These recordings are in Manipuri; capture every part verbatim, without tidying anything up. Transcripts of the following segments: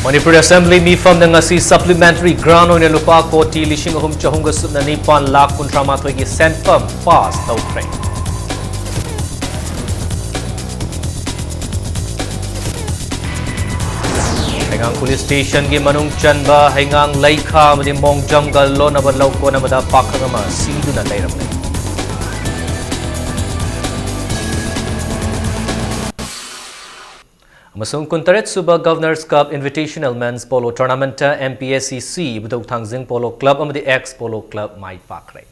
ꯃꯅꯤꯄꯨꯔ ꯑꯦꯁꯦꯝꯕ꯭ꯂꯤ ꯃꯤꯐꯝꯗ ꯉꯁꯤ ꯁꯄ꯭ꯂꯤꯃꯦꯟꯇꯔꯤ ꯒ꯭ꯔꯥꯟ ꯑꯣꯏꯅ ꯂꯨꯄꯥ ꯀꯣꯇꯤ ꯂꯤꯁꯤꯡ ꯑꯍꯨꯝ ꯆꯍꯨꯝꯒ ꯁꯨꯞꯅ ꯅꯤꯄꯥꯟ ꯂꯥꯈ ꯀꯨꯟꯊ꯭ꯔꯥ ꯃꯥꯊꯣꯏꯒꯤ ꯁꯦꯟꯐꯝ ꯄꯥꯁ ꯇꯧꯈ꯭ꯔꯦ꯫ ꯍꯩꯉꯥꯡ ꯄꯨꯂꯤꯁ ꯁ꯭ꯇꯦꯁꯟꯒꯤ ꯃꯅꯨꯡ ꯆꯟꯕ ꯍꯩꯉꯥꯡ, ꯂꯩꯈꯥ ꯑꯃꯗꯤ ꯃꯣꯡꯖꯝꯒ ꯂꯣꯟꯅꯕ ꯂꯧꯀꯣꯟ ꯑꯃꯗ ꯄꯥꯈꯪ ꯑꯃ ꯁꯤꯗꯨꯅ ꯂꯩꯔꯝꯂꯦ꯫ ꯑꯃꯁꯨꯡ ꯀꯨꯟꯇꯔꯦꯠ ꯁꯨꯕ Governor's Cup Invitational Men's Polo Tournamentꯇ M P S C C, ꯏꯕꯨꯙꯧ ꯊꯥꯡꯖꯤꯡ Polo Club ꯑꯃꯗꯤ Ex Polo Club ꯃꯥꯏ ꯄꯥꯛꯈ꯭ꯔꯦ꯫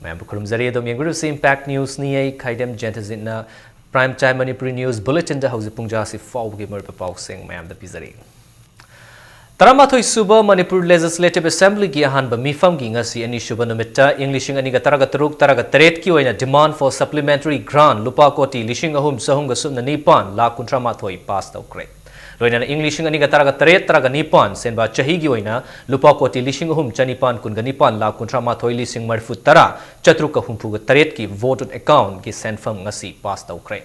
ꯃꯌꯥꯝꯕꯨ ꯈꯨꯔꯨꯝꯖꯔꯤ꯫ ꯑꯗꯨꯝ ꯌꯦꯡꯕꯤꯔꯤꯕꯁꯤ Impact Newsꯅꯤ꯫ ꯑꯩ ꯈꯥꯏꯗꯦꯝ ꯖꯦꯟꯊꯖꯤꯠꯅ Prime Time Manipuri News Bulletinꯗ ꯍꯧꯖꯤꯛ ꯄꯨꯡ ꯖꯥꯁꯤ ꯐꯥꯎꯕꯒꯤ ꯃꯔꯨꯑꯣꯏꯕ ꯄꯥꯎꯁꯤꯡ ꯃꯌꯥꯝꯗ ꯄꯤꯖꯔꯤ꯫ ꯇꯔꯥꯃꯥꯊꯣꯏ ꯁꯨꯕ ꯃꯅꯤꯄꯨꯔ Legislative Assemblyꯒꯤ ꯑꯍꯥꯟꯕ ꯃꯤꯐꯝꯒꯤ ꯉꯁꯤ ꯑꯅꯤꯁꯨꯕ ꯅꯨꯃꯤꯠꯇ ꯏꯪ ꯂꯤꯁꯤꯡ ꯑꯅꯤꯒ ꯇꯔꯥꯒ ꯇꯔꯨꯛ, ꯇꯔꯥꯒ ꯇꯔꯦꯠꯀꯤ ꯑꯣꯏꯅ demand for supplementary grant ꯂꯨꯄꯥ ꯀꯣꯇꯤ ꯂꯤꯁꯤꯡ ꯑꯍꯨꯝ ꯆꯍꯨꯝꯒ ꯁꯨꯞꯅ ꯅꯤꯄꯥꯟ ꯂꯥꯈ ꯀꯨꯟꯊ꯭ꯔꯥ ꯃꯥꯊꯣꯏ ꯄꯥꯁ ꯇꯧꯈ꯭ꯔꯦ꯫ ꯂꯣꯏꯅꯅ ꯏꯪ ꯂꯤꯁꯤꯡ ꯑꯅꯤꯒ ꯇꯔꯥꯒ ꯇꯔꯦꯠ, ꯇꯔꯥꯒ ꯅꯤꯄꯥꯟ ꯁꯦꯟꯕ ꯆꯍꯤꯒꯤ ꯑꯣꯏꯅ ꯂꯨꯄꯥ ꯀꯣꯇꯤ ꯂꯤꯁꯤꯡ ꯑꯍꯨꯝ ꯆꯅꯤꯄꯥꯟ ꯀꯨꯟꯒ ꯅꯤꯄꯥꯟ ꯂꯥꯈ ꯀꯨꯟꯊ꯭ꯔꯥ ꯃꯥꯊꯣꯏ ꯂꯤꯁꯤꯡ ꯃꯔꯤꯐꯨ ꯇꯔꯥ ꯆꯥꯇ꯭ꯔꯨꯛꯀ ꯍꯨꯝꯐꯨꯒ ꯇꯔꯦꯠꯀꯤ vote on accountꯒꯤ ꯁꯦꯟꯐꯝ ꯉꯁꯤ ꯄꯥꯁ ꯇꯧꯈ꯭ꯔꯦ꯫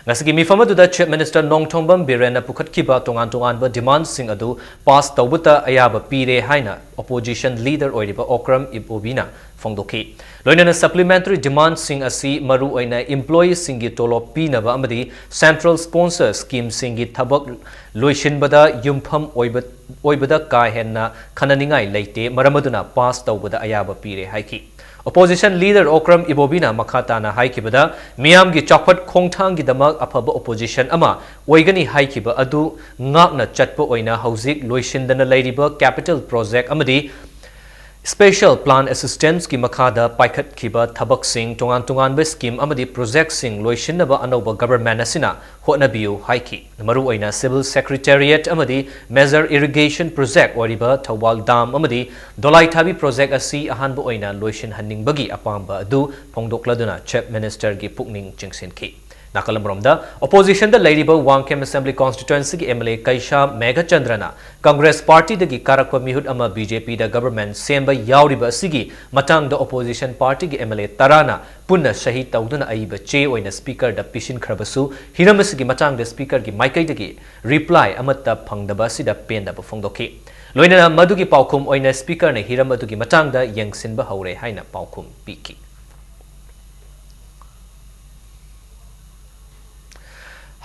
ꯉꯁꯤꯒꯤ ꯃꯤꯐꯝ ꯑꯗꯨꯗ Chief Minister ꯅꯣꯡꯊꯣꯝꯕꯝ ꯕꯤꯔꯦꯟꯅ ꯄꯨꯈꯠꯈꯤꯕ ꯇꯣꯉꯥꯟ ꯇꯣꯉꯥꯟꯕ demandꯁꯤꯡ ꯑꯗꯨ ꯄꯥꯁ ꯇꯧꯕꯇ ꯑꯌꯥꯕ ꯄꯤꯔꯦ ꯍꯥꯏꯅ opposition leader ꯑꯣꯏꯔꯤꯕ ꯑꯣꯀ꯭ꯔꯝ ꯏꯕꯣꯕꯤꯅ ꯐꯣꯡꯗꯣꯛꯈꯤ꯫ ꯂꯣꯏꯅꯅ supplementary demandꯁꯤꯡ ꯑꯁꯤ ꯃꯔꯨꯑꯣꯏꯅ employeeꯁꯤꯡꯒꯤ ꯇꯣꯂꯣꯞ ꯄꯤꯅꯕ ꯑꯃꯗꯤ central sponsor schemeꯁꯤꯡꯒꯤ ꯊꯕꯛ ꯂꯣꯏꯁꯤꯟꯕꯗ ꯌꯨꯝꯐꯝ ꯑꯣꯏꯕ, ꯑꯣꯏꯕꯗ ꯀꯥ ꯍꯦꯟꯅ ꯈꯟꯅꯅꯤꯡꯉꯥꯏ ꯂꯩꯇꯦ, ꯃꯔꯝ ꯑꯗꯨꯅ ꯄꯥꯁ ꯇꯧꯕꯗ ꯑꯌꯥꯕ ꯄꯤꯔꯦ ꯍꯥꯏꯈꯤ꯫ Opposition leader ꯑꯣꯀ꯭ꯔꯝ ꯏꯕꯣꯕꯤꯅ ꯃꯈꯥ ꯇꯥꯅ ꯍꯥꯏꯈꯤꯕꯗ, ꯃꯤꯌꯥꯝꯒꯤ ꯆꯥꯎꯈꯠ ꯈꯣꯡꯊꯥꯡꯒꯤꯗꯃꯛ ꯑꯐꯕ opposition ꯑꯃ ꯑꯣꯏꯒꯅꯤ ꯍꯥꯏꯈꯤꯕ ꯑꯗꯨ ꯉꯥꯛꯅ ꯆꯠꯄ ꯑꯣꯏꯅ ꯍꯧꯖꯤꯛ ꯂꯣꯏꯁꯤꯟꯗꯅ ꯂꯩꯔꯤꯕ capital project ꯑꯃꯗꯤ special plan assistanceꯀꯤ ꯃꯈꯥꯗ ꯄꯥꯏꯈꯠꯈꯤꯕ ꯊꯕꯛꯁꯤꯡ, ꯇꯣꯉꯥꯟ ꯇꯣꯉꯥꯟꯕ scheme ꯑꯃꯗꯤ projectꯁꯤꯡ ꯂꯣꯏꯁꯤꯟꯅꯕ ꯑꯅꯧꯕ government ꯑꯁꯤꯅ ꯍꯣꯠꯅꯕꯤꯌꯨ ꯍꯥꯏꯈꯤ꯫ ꯃꯔꯨꯑꯣꯏꯅ civil secretariat ꯑꯃꯗꯤ major irrigation project ꯑꯣꯏꯔꯤꯕ ꯊꯧꯕꯥꯜ dam ꯑꯃꯗꯤ ꯗꯣꯂꯥꯏꯊꯥꯕꯤ project ꯑꯁꯤ ꯑꯍꯥꯟꯕ ꯑꯣꯏꯅ ꯂꯣꯏꯁꯤꯟꯍꯟꯅꯤꯡꯕꯒꯤ ꯑꯄꯥꯝꯕ ꯑꯗꯨ ꯐꯣꯡꯗꯣꯛꯂꯗꯨꯅ Chief Ministerꯒꯤ ꯄꯨꯛꯅꯤꯡ ꯆꯤꯡꯁꯤꯟꯈꯤ꯫ ꯅꯥꯀꯜ ꯑꯃꯔꯣꯝꯗ, ꯑꯣꯄꯣꯖꯤꯁꯟꯗ ꯂꯩꯔꯤꯕ ꯋꯥꯡꯈꯦꯝ ꯑꯦꯁꯦꯝꯕ꯭ꯂꯤ ꯀꯣꯟꯁꯇꯤꯇ꯭ꯋꯦꯟꯁꯤꯒꯤ ꯑꯦꯝ ꯑꯦꯜ ꯑꯦ ꯀꯩꯁꯥ ꯃꯦꯘꯆꯟꯗ꯭ꯔꯅ ꯀꯪꯒ꯭ꯔꯦꯁ ꯄꯥꯔꯇꯤꯗꯒꯤ ꯀꯥꯔꯛꯄ ꯃꯤꯍꯨꯠ ꯑꯃ ꯕꯤ ꯖꯦ ꯄꯤꯗ ꯒꯕꯔꯃꯦꯟꯠ ꯁꯦꯝꯕ ꯌꯥꯎꯔꯤꯕ ꯑꯁꯤꯒꯤ ꯃꯇꯥꯡꯗ ꯑꯣꯄꯣꯖꯤꯁꯟ ꯄꯥꯔꯇꯤꯒꯤ ꯑꯦꯝ ꯑꯦꯜ ꯑꯦ ꯇꯔꯥꯅ ꯄꯨꯟꯅ ꯁꯍꯤ ꯇꯧꯗꯨꯅ ꯑꯏꯕ ꯆꯦ ꯑꯣꯏꯅ ꯁ꯭ꯄꯤꯀꯔꯗ ꯄꯤꯁꯤꯟꯈ꯭ꯔꯕꯁꯨ, ꯍꯤꯔꯝ ꯑꯁꯤꯒꯤ ꯃꯇꯥꯡꯗ ꯁ꯭ꯄꯤꯀꯔꯒꯤ ꯃꯥꯏꯀꯩꯗꯒꯤ ꯔꯤꯄ꯭ꯂꯥꯏ ꯑꯃꯠꯇ ꯐꯪꯗꯕ ꯑꯁꯤꯗ ꯄꯦꯟꯗꯕ ꯐꯣꯡꯗꯣꯛꯈꯤ꯫ ꯂꯣꯏꯅꯅ ꯃꯗꯨꯒꯤ ꯄꯥꯎꯈꯨꯝ ꯑꯣꯏꯅ ꯁ꯭ꯄꯤꯀꯔꯅ ꯍꯤꯔꯝ ꯑꯗꯨꯒꯤ ꯃꯇꯥꯡꯗ ꯌꯦꯡꯁꯤꯟꯕ ꯍꯧꯔꯦ ꯍꯥꯏꯅ ꯄꯥꯎꯈꯨꯝ ꯄꯤꯈꯤ꯫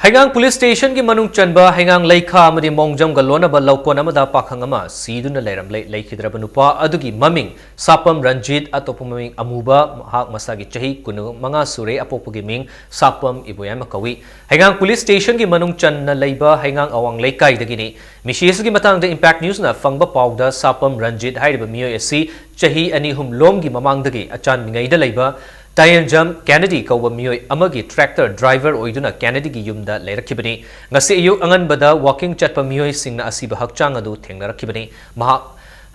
ꯍꯩꯉꯥꯡ ꯄꯨꯂꯤꯁ ꯁ꯭ꯇꯦꯁꯟꯒꯤ ꯃꯅꯨꯡ ꯆꯟꯕ ꯍꯩꯉꯥꯡ ꯂꯩꯈꯥ ꯑꯃꯗꯤ ꯃꯣꯡꯖꯝꯒ ꯂꯣꯟꯅꯕ ꯂꯧꯀꯣꯟ ꯑꯃꯗ ꯄꯥꯈꯪ ꯑꯃ ꯁꯤꯗꯨꯅ ꯂꯩꯔꯝꯂꯦ꯫ ꯂꯩꯈꯤꯗ꯭ꯔꯕ ꯅꯨꯄꯥ ꯑꯗꯨꯒꯤ ꯃꯃꯤꯡ ꯁꯥꯄꯝ ꯔꯟꯖꯤꯠ, ꯑꯇꯣꯞꯄ ꯃꯃꯤꯡ ꯑꯃꯨꯕ, ꯃꯍꯥꯛ ꯃꯁꯥꯒꯤ ꯆꯍꯤ ꯀꯨꯟꯃꯉꯥ ꯁꯨꯔꯦ, ꯑꯄꯣꯛꯄꯒꯤ ꯃꯤꯡ ꯁꯥꯄꯝ ꯏꯕꯣꯌꯥꯏꯃ ꯀꯧꯏ꯫ ꯍꯩꯉꯥꯡ ꯄꯨꯂꯤꯁ ꯁ꯭ꯇꯦꯁꯟꯒꯤ ꯃꯅꯨꯡ ꯆꯟꯅ ꯂꯩꯕ ꯍꯩꯉꯥꯡ ꯑꯋꯥꯡ ꯂꯩꯀꯥꯏꯗꯒꯤꯅꯤ꯫ ꯃꯤꯁꯤ ꯑꯁꯤꯒꯤ ꯃꯇꯥꯡꯗ ꯏꯝꯄꯦꯛ ꯅ꯭ꯌꯨꯁꯅ ꯐꯪꯕ ꯄꯥꯎꯗ, ꯁꯥꯄꯝ ꯔꯟꯖꯤꯠ ꯍꯥꯏꯔꯤꯕ ꯃꯤꯑꯣꯏ ꯑꯁꯤ ꯆꯍꯤ ꯑꯅꯤ ꯑꯍꯨꯝ ꯂꯣꯝꯒꯤ ꯃꯃꯥꯡꯗꯒꯤ ꯑꯆꯥꯟꯕꯤꯉꯩꯗ ꯂꯩꯕ ꯇꯥꯌꯦꯟꯖꯝ ꯀꯦꯅꯦꯗꯤ ꯀꯧꯕ ꯃꯤꯑꯣꯏ ꯑꯃꯒꯤ ꯇ꯭ꯔꯦꯛꯇꯔ ꯗ꯭ꯔꯥꯏꯚꯔ ꯑꯣꯏꯗꯨꯅ ꯀꯦꯅꯦꯗꯤꯒꯤ ꯌꯨꯝꯗ ꯂꯩꯔꯛꯈꯤꯕꯅꯤ꯫ ꯉꯁꯤ ꯑꯌꯨꯛ ꯑꯉꯟꯕꯗ ꯋꯥꯀꯤꯡ ꯆꯠꯄ ꯃꯤꯑꯣꯏꯁꯤꯡꯅ ꯑꯁꯤꯕ ꯍꯛꯆꯥꯡ ꯑꯗꯨ ꯊꯦꯡꯅꯔꯛꯈꯤꯕꯅꯤ꯫ ꯃꯍꯥꯛ,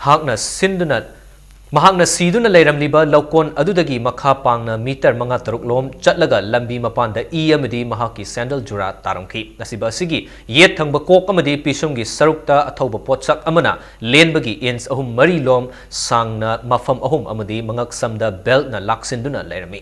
ꯃꯍꯥꯛꯅ ꯁꯤꯟꯗꯨꯅ, ꯃꯍꯥꯛꯅ ꯁꯤꯗꯨꯅ ꯂꯩꯔꯝꯂꯤꯕ ꯂꯧꯀꯣꯟ ꯑꯗꯨꯗꯒꯤ ꯃꯈꯥ ꯄꯥꯡꯅ ꯃꯤꯇꯔ ꯃꯉꯥ ꯇꯔꯨꯛ ꯂꯣꯝ ꯆꯠꯂꯒ ꯂꯝꯕꯤ ꯃꯄꯥꯟꯗ ꯏ ꯑꯃꯗꯤ ꯃꯍꯥꯛꯀꯤ ꯁꯦꯟꯗꯜ ꯖꯨꯔꯥ ꯇꯥꯔꯝꯈꯤ꯫ ꯑꯁꯤꯕ ꯑꯁꯤꯒꯤ ꯌꯦꯠ ꯊꯪꯕ ꯀꯣꯛ ꯑꯃꯗꯤ ꯄꯤꯁꯨꯝꯒꯤ ꯁꯔꯨꯛꯇ ꯑꯊꯧꯕ ꯄꯣꯠꯁꯛ ꯑꯃꯅ ꯂꯦꯟꯕꯒꯤ ꯏꯟꯆ ꯑꯍꯨꯝ ꯃꯔꯤ ꯂꯣꯝ ꯁꯥꯡꯅ ꯃꯐꯝ ꯑꯍꯨꯝ ꯑꯃꯗꯤ ꯃꯉꯛꯁꯝꯗ ꯕꯦꯜꯠꯅ ꯂꯥꯛꯁꯤꯟꯗꯨꯅ ꯂꯩꯔꯝꯃꯤ꯫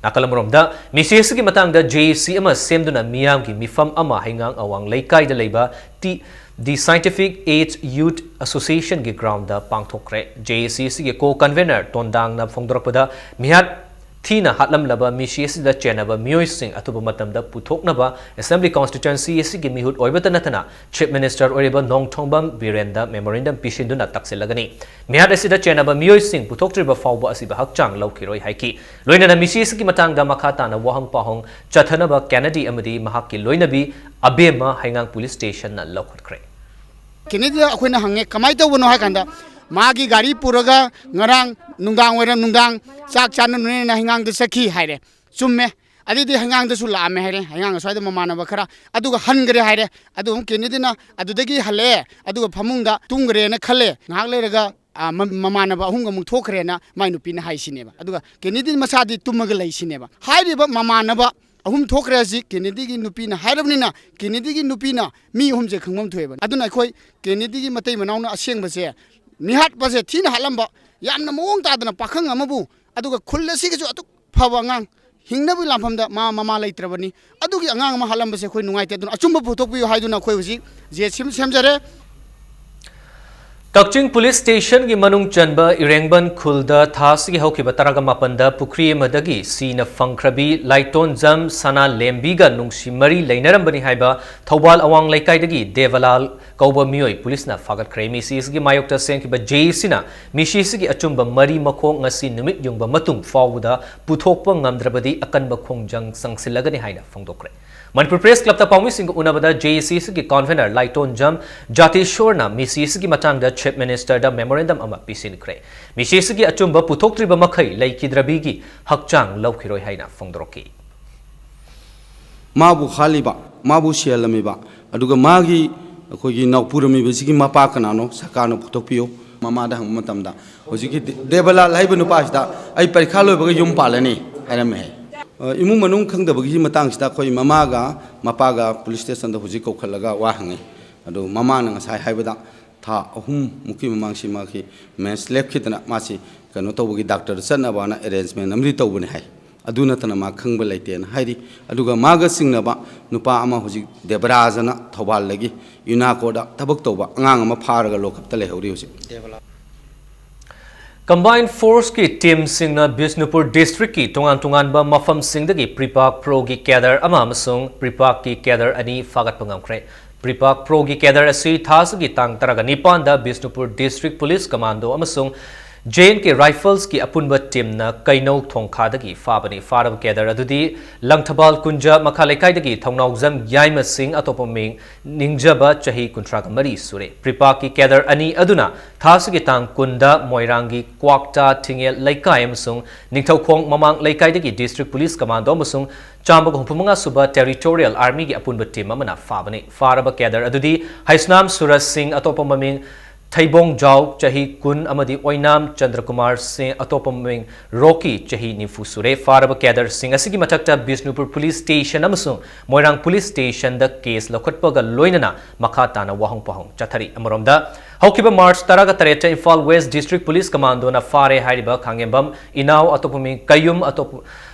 ꯅꯥꯀꯜ ꯑꯃꯔꯣꯝꯗ, ꯃꯤꯁꯤ ꯑꯁꯤꯒꯤ ꯃꯇꯥꯡꯗ ꯖꯦ ꯑꯦ ꯁꯤ ꯑꯃ ꯁꯦꯝꯗꯨꯅ ꯃꯤꯌꯥꯝꯒꯤ ꯃꯤꯐꯝ ꯑꯃ ꯍꯩꯉꯥꯡ ꯑꯋꯥꯡ ꯂꯩꯀꯥꯏꯗ ꯂꯩꯕ ꯇꯤ, The Scientific Age Youth Associationꯒꯤ ꯒ꯭ꯔꯥꯎꯟꯗ ꯄꯥꯡꯊꯣꯛꯈ꯭ꯔꯦ꯫ ꯖꯦ ꯑꯦ ꯁꯤ ꯑꯁꯤꯒꯤ ꯀꯣ ꯀꯟꯚꯦꯅꯔ ꯇꯣꯟꯗꯥꯡꯅ ꯐꯣꯡꯗꯣꯔꯛꯄꯗ, ꯃꯤꯍꯥꯠ ꯊꯤꯅ ꯍꯥꯠꯂꯝꯂꯕ ꯃꯤꯁꯤ ꯑꯁꯤꯗ ꯆꯦꯟꯅꯕ ꯃꯤꯑꯣꯏꯁꯤꯡ ꯑꯊꯨꯕ ꯃꯇꯝꯗ ꯄꯨꯊꯣꯛꯅꯕ ꯑꯦꯁꯦꯝꯕ꯭ꯂꯤ ꯀꯣꯟꯁꯇꯤꯇ꯭ꯋꯦꯟꯁꯤ ꯑꯁꯤꯒꯤ ꯃꯤꯍꯨꯠ ꯑꯣꯏꯕꯇ ꯅꯠꯇꯅ ꯆꯤꯐ ꯃꯤꯅꯤꯁꯇꯔ ꯑꯣꯏꯔꯤꯕ ꯅꯣꯡꯊꯣꯝꯕꯝ ꯕꯤꯔꯦꯟꯗ ꯃꯦꯃꯣꯔꯦꯟꯗꯝ ꯄꯤꯁꯤꯟꯗꯨꯅ ꯇꯛꯁꯤꯜꯂꯒꯅꯤ꯫ ꯃꯤꯍꯥꯠ ꯑꯁꯤꯗ ꯆꯦꯟꯅꯕ ꯃꯤꯑꯣꯏꯁꯤꯡ ꯄꯨꯊꯣꯛꯇ꯭ꯔꯤꯕ ꯐꯥꯎꯕ ꯑꯁꯤꯕ ꯍꯛꯆꯥꯡ ꯂꯧꯈꯤꯔꯣꯏ ꯍꯥꯏꯈꯤ꯫ ꯂꯣꯏꯅꯅ ꯃꯤꯁꯤ ꯑꯁꯤꯒꯤ ꯃꯇꯥꯡꯗ ꯃꯈꯥ ꯇꯥꯅ ꯋꯥꯍꯪ ꯄꯥꯎꯍꯪ ꯆꯠꯊꯅꯕ ꯀꯦꯅꯦꯗꯤ ꯑꯃꯗꯤ ꯃꯍꯥꯛꯀꯤ ꯂꯣꯏꯅꯕꯤ ꯑꯕꯦꯝꯃ ꯍꯩꯉꯥꯡ ꯄꯨꯂꯤꯁ ꯁ꯭ꯇꯦꯁꯟꯅ ꯂꯧꯈꯠꯈ꯭ꯔꯦ꯫ ꯀꯦꯅꯦꯗꯤꯗ ꯑꯩꯈꯣꯏꯅ ꯍꯪꯉꯦ, ꯀꯃꯥꯏꯅ ꯇꯧꯕꯅꯣ ꯍꯥꯏ ꯀꯥꯟꯗ, ꯃꯥꯒꯤ ꯒꯥꯔꯤ ꯄꯨꯔꯒ ꯉꯔꯥꯡ ꯅꯨꯡꯗꯥꯡ ꯋꯥꯏꯔꯝ, ꯅꯨꯡꯗꯥꯡ ꯆꯥꯛ ꯆꯥꯅꯅꯦꯅ ꯍꯩꯉꯥꯡꯗ ꯆꯠꯈꯤ ꯍꯥꯏꯔꯦ꯫ ꯆꯨꯝꯃꯦ꯫ ꯑꯗꯨꯗꯤ ꯍꯩꯉꯥꯡꯗꯁꯨ ꯂꯥꯛꯑꯝꯃꯦ ꯍꯥꯏꯔꯦ, ꯍꯩꯉꯥꯡ ꯑꯁ꯭ꯋꯥꯏꯗ ꯃꯃꯥꯟꯅꯕ ꯈꯔ, ꯑꯗꯨꯒ ꯍꯟꯈ꯭ꯔꯦ ꯍꯥꯏꯔꯦ꯫ ꯑꯗꯨ ꯑꯃꯨꯛ ꯀꯦꯅꯦꯗꯤꯅ ꯑꯗꯨꯗꯒꯤ ꯍꯜꯂꯛꯑꯦ, ꯑꯗꯨꯒ ꯐꯃꯨꯡꯗ ꯇꯨꯝꯈ꯭ꯔꯦꯅ ꯈꯜꯂꯦ꯫ ꯉꯥꯏꯍꯥꯛ ꯂꯩꯔꯒ, ꯑ, ꯃ-, ꯃꯃꯥꯟꯅꯕ ꯑꯍꯨꯝꯒ ꯑꯃꯨꯛ ꯊꯣꯛꯈ꯭ꯔꯦꯅ ꯃꯥꯏ ꯅꯨꯄꯤꯅ ꯍꯥꯏꯁꯤꯅꯦꯕ꯫ ꯑꯗꯨꯒ ꯀꯦꯅꯦꯗꯤ ꯃꯁꯥꯗꯤ ꯇꯨꯝꯃꯒ ꯂꯩꯁꯤꯅꯦꯕ꯫ ꯍꯥꯏꯔꯤꯕ ꯃꯃꯥꯟꯅꯕ ꯑꯍꯨꯝ ꯊꯣꯛꯈ꯭ꯔꯦ ꯍꯧꯖꯤꯛ꯫ ꯀꯦꯅꯦꯗꯤꯒꯤ ꯅꯨꯄꯤꯅ ꯍꯥꯏꯔꯕꯅꯤꯅ, ꯀꯦꯅꯦꯗꯤꯒꯤ ꯅꯨꯄꯤꯅ ꯃꯤ ꯑꯍꯨꯝꯁꯦ ꯈꯪꯐꯝ ꯊꯣꯛꯑꯦꯕ꯫ ꯑꯗꯨꯅ ꯑꯩꯈꯣꯏ ꯀꯦꯅꯦꯗꯤꯒꯤ ꯃꯇꯩ ꯃꯅꯥꯎꯅ ꯑꯁꯦꯡꯕꯁꯦ, ꯃꯤꯍꯥꯠꯄꯁꯦ ꯊꯤꯅ ꯍꯥꯠꯂꯝꯕ, ꯌꯥꯝꯅ ꯃꯑꯣꯡ ꯇꯥꯗꯅ ꯄꯥꯈꯪ ꯑꯃꯕꯨ, ꯑꯗꯨꯒ ꯈꯨꯜ ꯑꯁꯤꯒꯤꯁꯨ ꯑꯗꯨꯛ ꯐꯕ ꯑꯉꯥꯡ, ꯍꯤꯡꯅꯕꯒꯤ ꯂꯥꯟꯐꯝꯗ ꯃꯥ ꯃꯃꯥ ꯂꯩꯇ꯭ꯔꯕꯅꯤ, ꯑꯗꯨꯒꯤ ꯑꯉꯥꯡ ꯑꯃ ꯍꯥꯠꯂꯝꯕꯁꯦ ꯑꯩꯈꯣꯏ ꯅꯨꯡꯉꯥꯏꯇꯦ꯫ ꯑꯗꯨꯅ ꯑꯆꯨꯝꯕ ꯄꯨꯊꯣꯛꯄꯤꯌꯨ ꯍꯥꯏꯗꯨꯅ ꯑꯩꯈꯣꯏ ꯍꯧꯖꯤꯛ ꯖꯦ ꯁꯤ ꯁꯦꯝꯖꯔꯦ꯫ ꯀꯛꯆꯤꯡ ꯄꯨꯂꯤꯁ ꯁ꯭ꯇꯦꯁꯟꯒꯤ ꯃꯅꯨꯡ ꯆꯟꯕ ꯏꯔꯦꯡꯕꯟ ꯈꯨꯜꯗ ꯊꯥ ꯑꯁꯤꯒꯤ ꯍꯧꯈꯤꯕ ꯇꯔꯥꯒ ꯃꯥꯄꯟꯗ ꯄꯨꯈ꯭ꯔꯤ ꯑꯃꯗꯒꯤ ꯁꯤꯅ ꯐꯪꯈ꯭ꯔꯕꯤ ꯂꯥꯏꯇꯣꯟꯖꯝ ꯁꯅꯥ ꯂꯦꯝꯕꯤꯒ ꯅꯨꯡꯁꯤ ꯃꯔꯤ ꯂꯩꯅꯔꯝꯕꯅꯤ ꯍꯥꯏꯕ ꯊꯧꯕꯥꯜ ꯑꯋꯥꯡ ꯂꯩꯀꯥꯏꯗꯒꯤ ꯗꯦꯕꯂꯥꯜ ꯀꯧꯕ ꯃꯤꯑꯣꯏ ꯄꯨꯂꯤꯁꯅ ꯐꯥꯒꯠꯈ꯭ꯔꯦ꯫ ꯃꯤꯁꯤ ꯑꯁꯤꯒꯤ ꯃꯥꯌꯣꯛꯇ ꯁꯦꯝꯈꯤꯕ ꯖꯦ ꯁꯤꯅ ꯃꯤꯁꯤ ꯑꯁꯤꯒꯤ ꯑꯆꯨꯝꯕ ꯃꯔꯤ ꯃꯈꯣꯡ ꯉꯁꯤ ꯅꯨꯃꯤꯠ ꯌꯨꯡꯕ ꯃꯇꯨꯡ ꯐꯥꯎꯕꯗ ꯄꯨꯊꯣꯛꯄ ꯉꯝꯗ꯭ꯔꯕꯗꯤ ꯑꯀꯟꯕ ꯈꯣꯡꯖꯪ ꯆꯪꯁꯤꯜꯂꯒꯅꯤ ꯍꯥꯏꯅ ꯐꯣꯡꯗꯣꯛꯈ꯭ꯔꯦ꯫ ꯃꯅꯤꯄꯨꯔ ꯄ꯭ꯔꯦꯁ ꯀ꯭ꯂꯕꯇ ꯄꯥꯎꯃꯤꯁꯤꯡꯒ ꯎꯅꯕꯗ ꯖꯦ ꯁꯤ ꯁꯤꯒꯤ ꯀꯟꯚꯦꯅꯔ ꯂꯥꯏꯇꯣꯟꯖꯝ ꯖꯥꯇꯦꯁꯣꯔꯅ ꯃꯤꯁꯤ ꯑꯁꯤꯒꯤ ꯃꯇꯥꯡꯗ ꯆꯤꯐ ꯃꯤꯅꯤꯁꯇꯔꯗ ꯃꯦꯃꯣꯔꯦꯟꯗꯝ ꯑꯃ ꯄꯤꯁꯤꯟꯈ꯭ꯔꯦ꯫ ꯃꯤꯁꯤ ꯑꯁꯤꯒꯤ ꯑꯆꯨꯝꯕ ꯄꯨꯊꯣꯛꯇ꯭ꯔꯤꯕ ꯃꯈꯩ ꯂꯩꯈꯤꯗ꯭ꯔꯕꯤꯒꯤ ꯍꯛꯆꯥꯡ ꯂꯧꯈꯤꯔꯣꯏ ꯍꯥꯏꯅ ꯐꯣꯡꯗꯣꯔꯛꯈꯤ꯫ ꯃꯥꯕꯨ ꯍꯥꯠꯂꯤꯕ, ꯃꯥꯕꯨ ꯁꯤꯍꯜꯂꯝꯃꯤꯕ, ꯑꯗꯨꯒ ꯃꯥꯒꯤ ꯑꯩꯈꯣꯏꯒꯤ ꯅꯥꯎꯄꯨꯔꯝꯃꯤꯕꯁꯤꯒꯤ ꯃꯄꯥ ꯀꯅꯥꯅꯣ ꯁꯔꯀꯥꯔꯅ ꯄꯨꯊꯣꯛꯄꯤꯌꯨ꯫ ꯃꯃꯥꯗ ꯍꯪꯕ ꯃꯇꯝꯗ ꯍꯧꯖꯤꯛꯀꯤ ꯗꯦ- ꯗꯦꯕꯂꯥꯜ ꯍꯥꯏꯕ ꯅꯨꯄꯥꯁꯤꯗ "ꯑꯩ ꯄꯔꯤꯈꯥ ꯂꯣꯏꯕꯒ ꯌꯨꯝ ꯄꯥꯜꯂꯅꯤ" ꯍꯥꯏꯔꯝꯃꯦ ꯍꯥꯏ꯫ ꯑ, ꯏꯃꯨꯡ ꯃꯅꯨꯡ ꯈꯪꯗꯕꯒꯤ ꯃꯇꯥꯡꯁꯤꯗ ꯑꯩꯈꯣꯏ ꯃꯃꯥꯒ ꯃꯄꯥꯒ ꯄꯨꯂꯤꯁ ꯁ꯭ꯇꯦꯁꯟꯗ ꯍꯧꯖꯤꯛ ꯀꯧꯈꯠꯂꯒ ꯋꯥ ꯍꯪꯉꯤ꯫ ꯑꯗꯨ ꯃꯃꯥꯅ ꯉꯁꯥꯏ ꯍꯥꯏꯕꯗ ꯊꯥ ꯑꯍꯨꯝꯃꯨꯛꯀꯤ ꯃꯃꯥꯡꯁꯤ ꯃꯥꯒꯤ ꯃꯦꯟꯁ ꯂꯦꯞꯈꯤꯗꯅ ꯃꯥꯁꯤ ꯀꯩꯅꯣ ꯇꯧꯕꯒꯤ ꯗꯥꯛꯇꯔꯗ ꯆꯠꯅꯕꯅ ꯑꯦꯔꯦꯟꯖꯃꯦꯟ ꯑꯃꯗꯤ ꯇꯧꯕꯅꯤ ꯍꯥꯏ꯫ ꯑꯗꯨ ꯅꯠꯇꯅ ꯃꯥ ꯈꯪꯕ ꯂꯩꯇꯦꯅ ꯍꯥꯏꯔꯤ꯫ ꯑꯗꯨꯒ ꯃꯥꯒ ꯆꯤꯡꯅꯕ ꯅꯨꯄꯥ ꯑꯃ ꯍꯧꯖꯤꯛ ꯗꯦꯕꯔꯥꯖꯅ ꯊꯧꯕꯥꯜꯗꯒꯤ ꯌꯨꯅꯥꯀꯣꯗ ꯊꯕꯛ ꯇꯧꯕ ꯑꯉꯥꯡ ꯑꯃ ꯐꯥꯔꯒ ꯂꯣꯀꯞꯇ ꯂꯩꯍꯧꯔꯤ ꯍꯧꯖꯤꯛ꯫ ꯀꯝꯕꯥꯏꯟ ꯐꯣꯔꯁꯀꯤ ꯇꯤꯝꯁꯤꯡꯅ ꯕꯤꯁꯅꯨꯄꯨꯔ ꯗꯤꯁꯇ꯭ꯔꯤꯛꯀꯤ ꯇꯣꯉꯥꯟ ꯇꯣꯉꯥꯟꯕ ꯃꯐꯝꯁꯤꯡꯗꯒꯤ ꯄ꯭ꯔꯤꯄꯥꯛ ꯄ꯭ꯔꯣꯒꯤ ꯀꯦꯗꯔ ꯑꯃ ꯑꯃꯁꯨꯡ ꯄ꯭ꯔꯤꯄꯥꯛꯀꯤ ꯀꯦꯗꯔ ꯑꯅꯤ ꯐꯥꯒꯠꯄ ꯉꯝꯈ꯭ꯔꯦ꯫ ꯄ꯭ꯔꯤꯄꯥꯛ ꯄ꯭ꯔꯣꯒꯤ ꯀꯦꯗꯔ ꯑꯁꯤ ꯊꯥ ꯑꯁꯤꯒꯤ ꯇꯥꯡ ꯇꯔꯥꯒ ꯅꯤꯄꯥꯟꯗ ꯕꯤꯁꯅꯨꯄꯨꯔ ꯗꯤꯁꯇ꯭ꯔꯤꯛ ꯄꯨꯂꯤꯁ ꯀꯃꯥꯟꯗꯣ ꯑꯃꯁꯨꯡ ꯖꯦ ꯑꯦꯟ ꯀꯦ ꯔꯥꯏꯐꯜꯁꯀꯤ ꯑꯄꯨꯟꯕ ꯇꯤꯝꯅ ꯀꯩꯅꯧ ꯊꯣꯡꯈꯥꯗꯒꯤ ꯐꯥꯕꯅꯤ꯫ ꯐꯥꯔꯕ ꯀꯦꯗꯔ ꯑꯗꯨꯗꯤ ꯂꯪꯊꯕꯥꯜ ꯀꯨꯟꯖ ꯃꯈꯥ ꯂꯩꯀꯥꯏꯗꯒꯤ ꯊꯧꯅꯥꯎꯖꯝ ꯌꯥꯏꯃ ꯁꯤꯡ, ꯑꯇꯣꯞꯄ ꯃꯤꯡ ꯅꯤꯡꯖꯕ, ꯆꯍꯤ ꯀꯨꯟꯊ꯭ꯔꯥꯒ ꯃꯔꯤ ꯁꯨꯔꯦ꯫ ꯄ꯭ꯔꯤꯄꯥꯛꯀꯤ ꯀꯦꯗꯔ ꯑꯅꯤ ꯑꯗꯨꯅ ꯊꯥ ꯑꯁꯤꯒꯤ ꯇꯥꯡ ꯀꯨꯟꯗ ꯃꯣꯏꯔꯥꯡꯒꯤ ꯀ꯭ꯋꯥꯛꯇꯥ ꯊꯤꯡꯉꯦꯜ ꯂꯩꯀꯥꯏ ꯑꯃꯁꯨꯡ ꯅꯤꯡꯊꯧꯈꯣꯡ ꯃꯃꯥꯡ ꯂꯩꯀꯥꯏꯗꯒꯤ ꯗꯤꯁꯇ꯭ꯔꯤꯛ ꯄꯨꯂꯤꯁ ꯀꯃꯥꯟꯗꯣ ꯑꯃꯁꯨꯡ ꯆꯥꯝꯃꯒ ꯍꯨꯝꯐꯨ ꯃꯉꯥ ꯁꯨꯕ ꯇꯦꯔꯤꯇꯣꯔꯤꯌꯦꯜ ꯑꯥꯔꯃꯤꯒꯤ ꯑꯄꯨꯟꯕ ꯇꯤꯝ ꯑꯃꯅ ꯐꯥꯕꯅꯤ꯫ ꯐꯥꯔꯕ ꯀꯦꯗꯔ ꯑꯗꯨꯗꯤ ꯍꯩꯁꯅꯥꯝ ꯁꯨꯔꯖ ꯁꯤꯡ, ꯑꯇꯣꯞꯄ ꯃꯃꯤꯡ ꯊꯩꯕꯣꯡꯖꯥꯎ, ꯆꯍꯤ ꯀꯨꯟ, ꯑꯃꯗꯤ ꯑꯣꯏꯅꯥꯝ ꯆꯟꯗ꯭ꯔꯀꯨꯃꯥꯔ ꯁꯤꯡ, ꯑꯇꯣꯞꯄ ꯃꯃꯤꯡ ꯔꯣꯀꯤ, ꯆꯍꯤ ꯅꯤꯐꯨ ꯁꯨꯔꯦ꯫ ꯐꯥꯔꯕ cadreꯁꯤꯡ ꯑꯁꯤꯒꯤ ꯃꯊꯛꯇ ꯕꯤꯁꯅꯨꯄꯨꯔ police station ꯑꯃꯁꯨꯡ ꯃꯣꯏꯔꯥꯡ police stationꯗ case ꯂꯧꯈꯠꯄꯒ ꯂꯣꯏꯅꯅ ꯃꯈꯥ ꯇꯥꯅ ꯋꯥꯍꯪ ꯄꯥꯎꯍꯪ ꯆꯠꯊꯔꯤ꯫ ꯑꯃꯔꯣꯝꯗ, ꯍꯧꯈꯤꯕ March ꯇꯔꯥꯒ ꯇꯔꯦꯠꯇ ꯏꯝꯐꯥꯜ West District Police Commandoꯅ ꯐꯥꯔꯦ ꯍꯥꯏꯔꯤꯕ ꯈꯥꯡꯉꯦꯝꯕꯝ ꯏꯅꯥꯎ, ꯑꯇꯣꯞꯄ ꯃꯃꯤꯡ ꯀꯌꯨꯝ, ꯑꯇꯣꯞꯄ